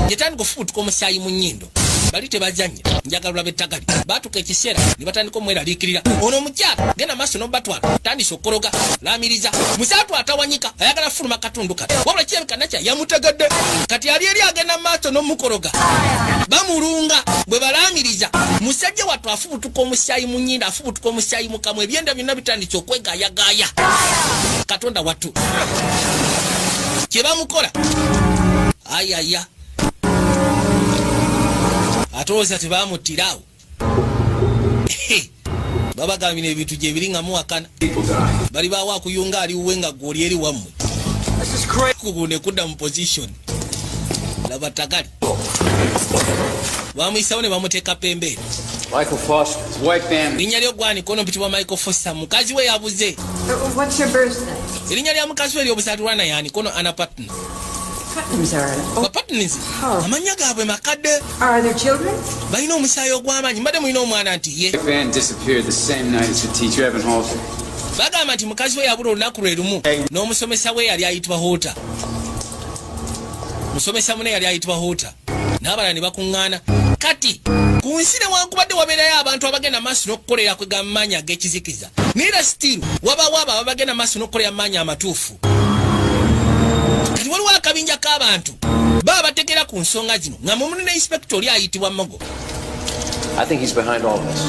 yatandika ofubutuka omusaayi mu nnyindo. Bali tebazannya, njagala olabe ettagali. Baatuuka ekiseera ne batandika omweraliikirira. Ono omukyala genda maaso n'obatwala, tandise okukologa laamiriza musaatu atawanyika, ayagala fuluma katundu kano, wabula kirabika nakya yamutegedde. Kati ali eri agenda maaso n'omukologa, bamulunga bwe balaamiriza. Musajja wattu afubutuka omusaayi mu nnyindo, afubutuka omusaayi mu kamwa, ebyenda byonna bitandise okwegaayagaaya. Katonda wattu kye bamukola, ayaya atolooza tebamuttira awo. Babagamba bino ebintu gye biri nga muwakana, bali baawo akuyunga ali wuwe nga gwoli eri wammwe kugulu ne kudda mu position. Laba tagali bamuyisawo ne bamuteeka pembeeri. Michael Foster, his wife Ann. Linnya ly'ogwanika ono mpitibwa Michael Foster, mukazi we yabuze. What's your birthday? Erinnya lya mukazi we ery'obusatulwana yani kono Anna Putnam. Putnams are. Baputnams amannya gaabwe makadde. Are there children? Balina omusaayi ogw'amaanyi. Mbadde mulina omwana? Nti ye. Wife Ann disappeared the same night as the teacher, Evan Halter. Bagamba nti mukazi we yabula olunaku lwe lumu n'omusomesa we yali ayitibwa Hota, musomesa mune yali ayitibwa Hota, n'abalala ne bakuŋŋaana. Kati ku nsi newankubadde wabeerayo abantu abagenda maaso n'okukolera kwe maanyi ag'ekizikiza, naye era still wabaawo abo abagenda maaso n'okukolera maanyi amatuufu. Kati waliwo akabinja k'abantu baba bategera ku nsonga zino, nga mumuli ne inspector oli ayitibwa Mogo. I think he's behind all this.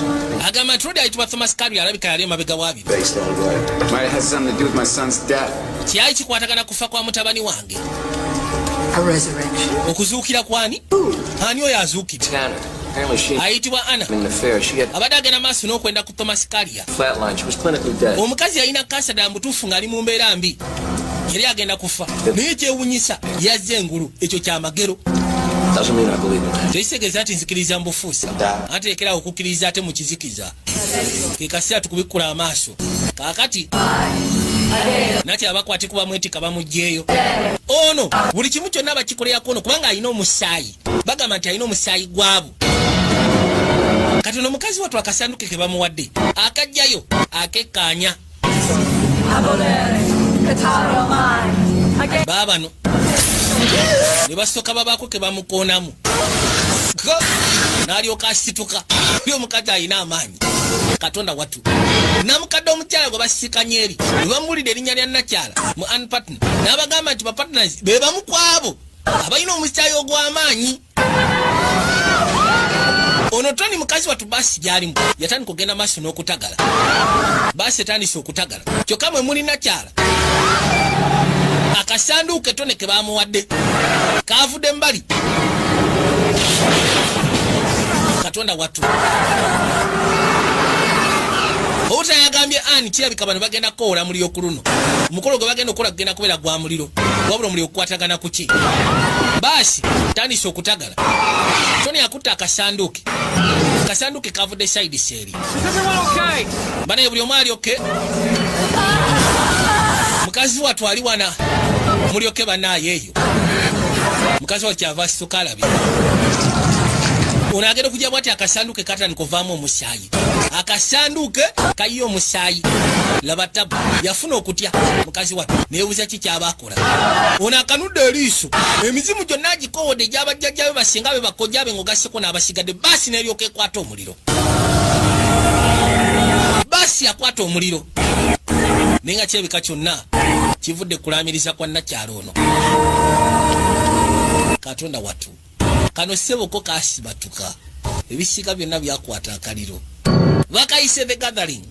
Agamba nti Lodi ayitibwa Thomas Carrier alabika yali emabega wa bino. Based on right. Might have had something to do with my son's death. Kyali kikwatagana kufa kwa mutabani wange. A resurrection. Okuzuukira kwani? Ani oyo azuukidde? Tanner. Apparently she Ayitibwa Ana. having an affair. She had Abadde agenda maaso n'okwenda ku Thomas Carrier. flatline. She was clinically dead. Omukazi yalina kansa ddala mutuufu, ng'ali mu mbeera mbi, yali agenda kufa, naye kyewunyisa yazza engulu. Ekyo kyamagero. Doesn't mean I believe in that. Tekitegeeza nti nzikiriza mu bufuusa, ate lekerawo okukkiriza ate mu kizikiza. Ke kaseera tukubikkula amaaso. Kaakati nati abakwati kubamwetika bamugjeeyo ono buli kimu kyonna bakikolerako ono kubanga alina omusaayi. Bagamba nti alina omusaayi gwabo. Kati ono omukazi wattu akasanduke ke bamuwadde akajjayo akekkaanya. Baabano ne basooka babaako ke bamukoonamu n'alyoka asituka. Oli omukazi alina amaanyi. Katonda wattu, namukadde omukyala gwe basikanye eri ne bamuwulira erinnya lya nakyala mu Ann Putnam, n'abagamba nti bapartners be bamu ku abo abalina omusaayi ogw'amaanyi. Ono Tony mukazi wattu baasi gyalimu yatandika okugenda maaso n'okutagala. Baasi etandise okutagala, kyokka mwe muli nakyala akasanduuke tone ke bamuwadde kavudde mbali. Katonda wattu, Owuta yagambye ani kirabika bano bagenda kukowola muliro ku luno. Omukolo gwe bagenda okukola gugenda kubeera gwa muliro, wabula omuliro okukwatagana ku ki? Baasi tandise okutagala. Tony akutte akasanduuke. Akasanduuke kavudde side seeri. Banaye buli omu ali okay? Mukazi wattu ali wana mulyoke banaaye eyo. Mukazi wattu kyava asituka alabye ono agenda okujja bwati akasanduuke katandika ovaamu omusaayi. Akasanduuke kayiye omusaayi. Laba tabu yafuna okutya mukazi wattu neyebuuza ki kyaba akola. Ono akanudde eriiso, emizimu gyonna agikowodde egyabajjajjabe basinga be bakojja be ng'ogasseko n'abasigadde. Baasi n'eryoka ekwata omuliro. Baasi yakwata omuliro, naye nga kirabika kyonna kivudde kulaamiriza kwa nakyalo ono. Katonda wattu, kano ssebo kasibatuka, ebisiika byonna byakwata akaliro. Bakayise The Gathering.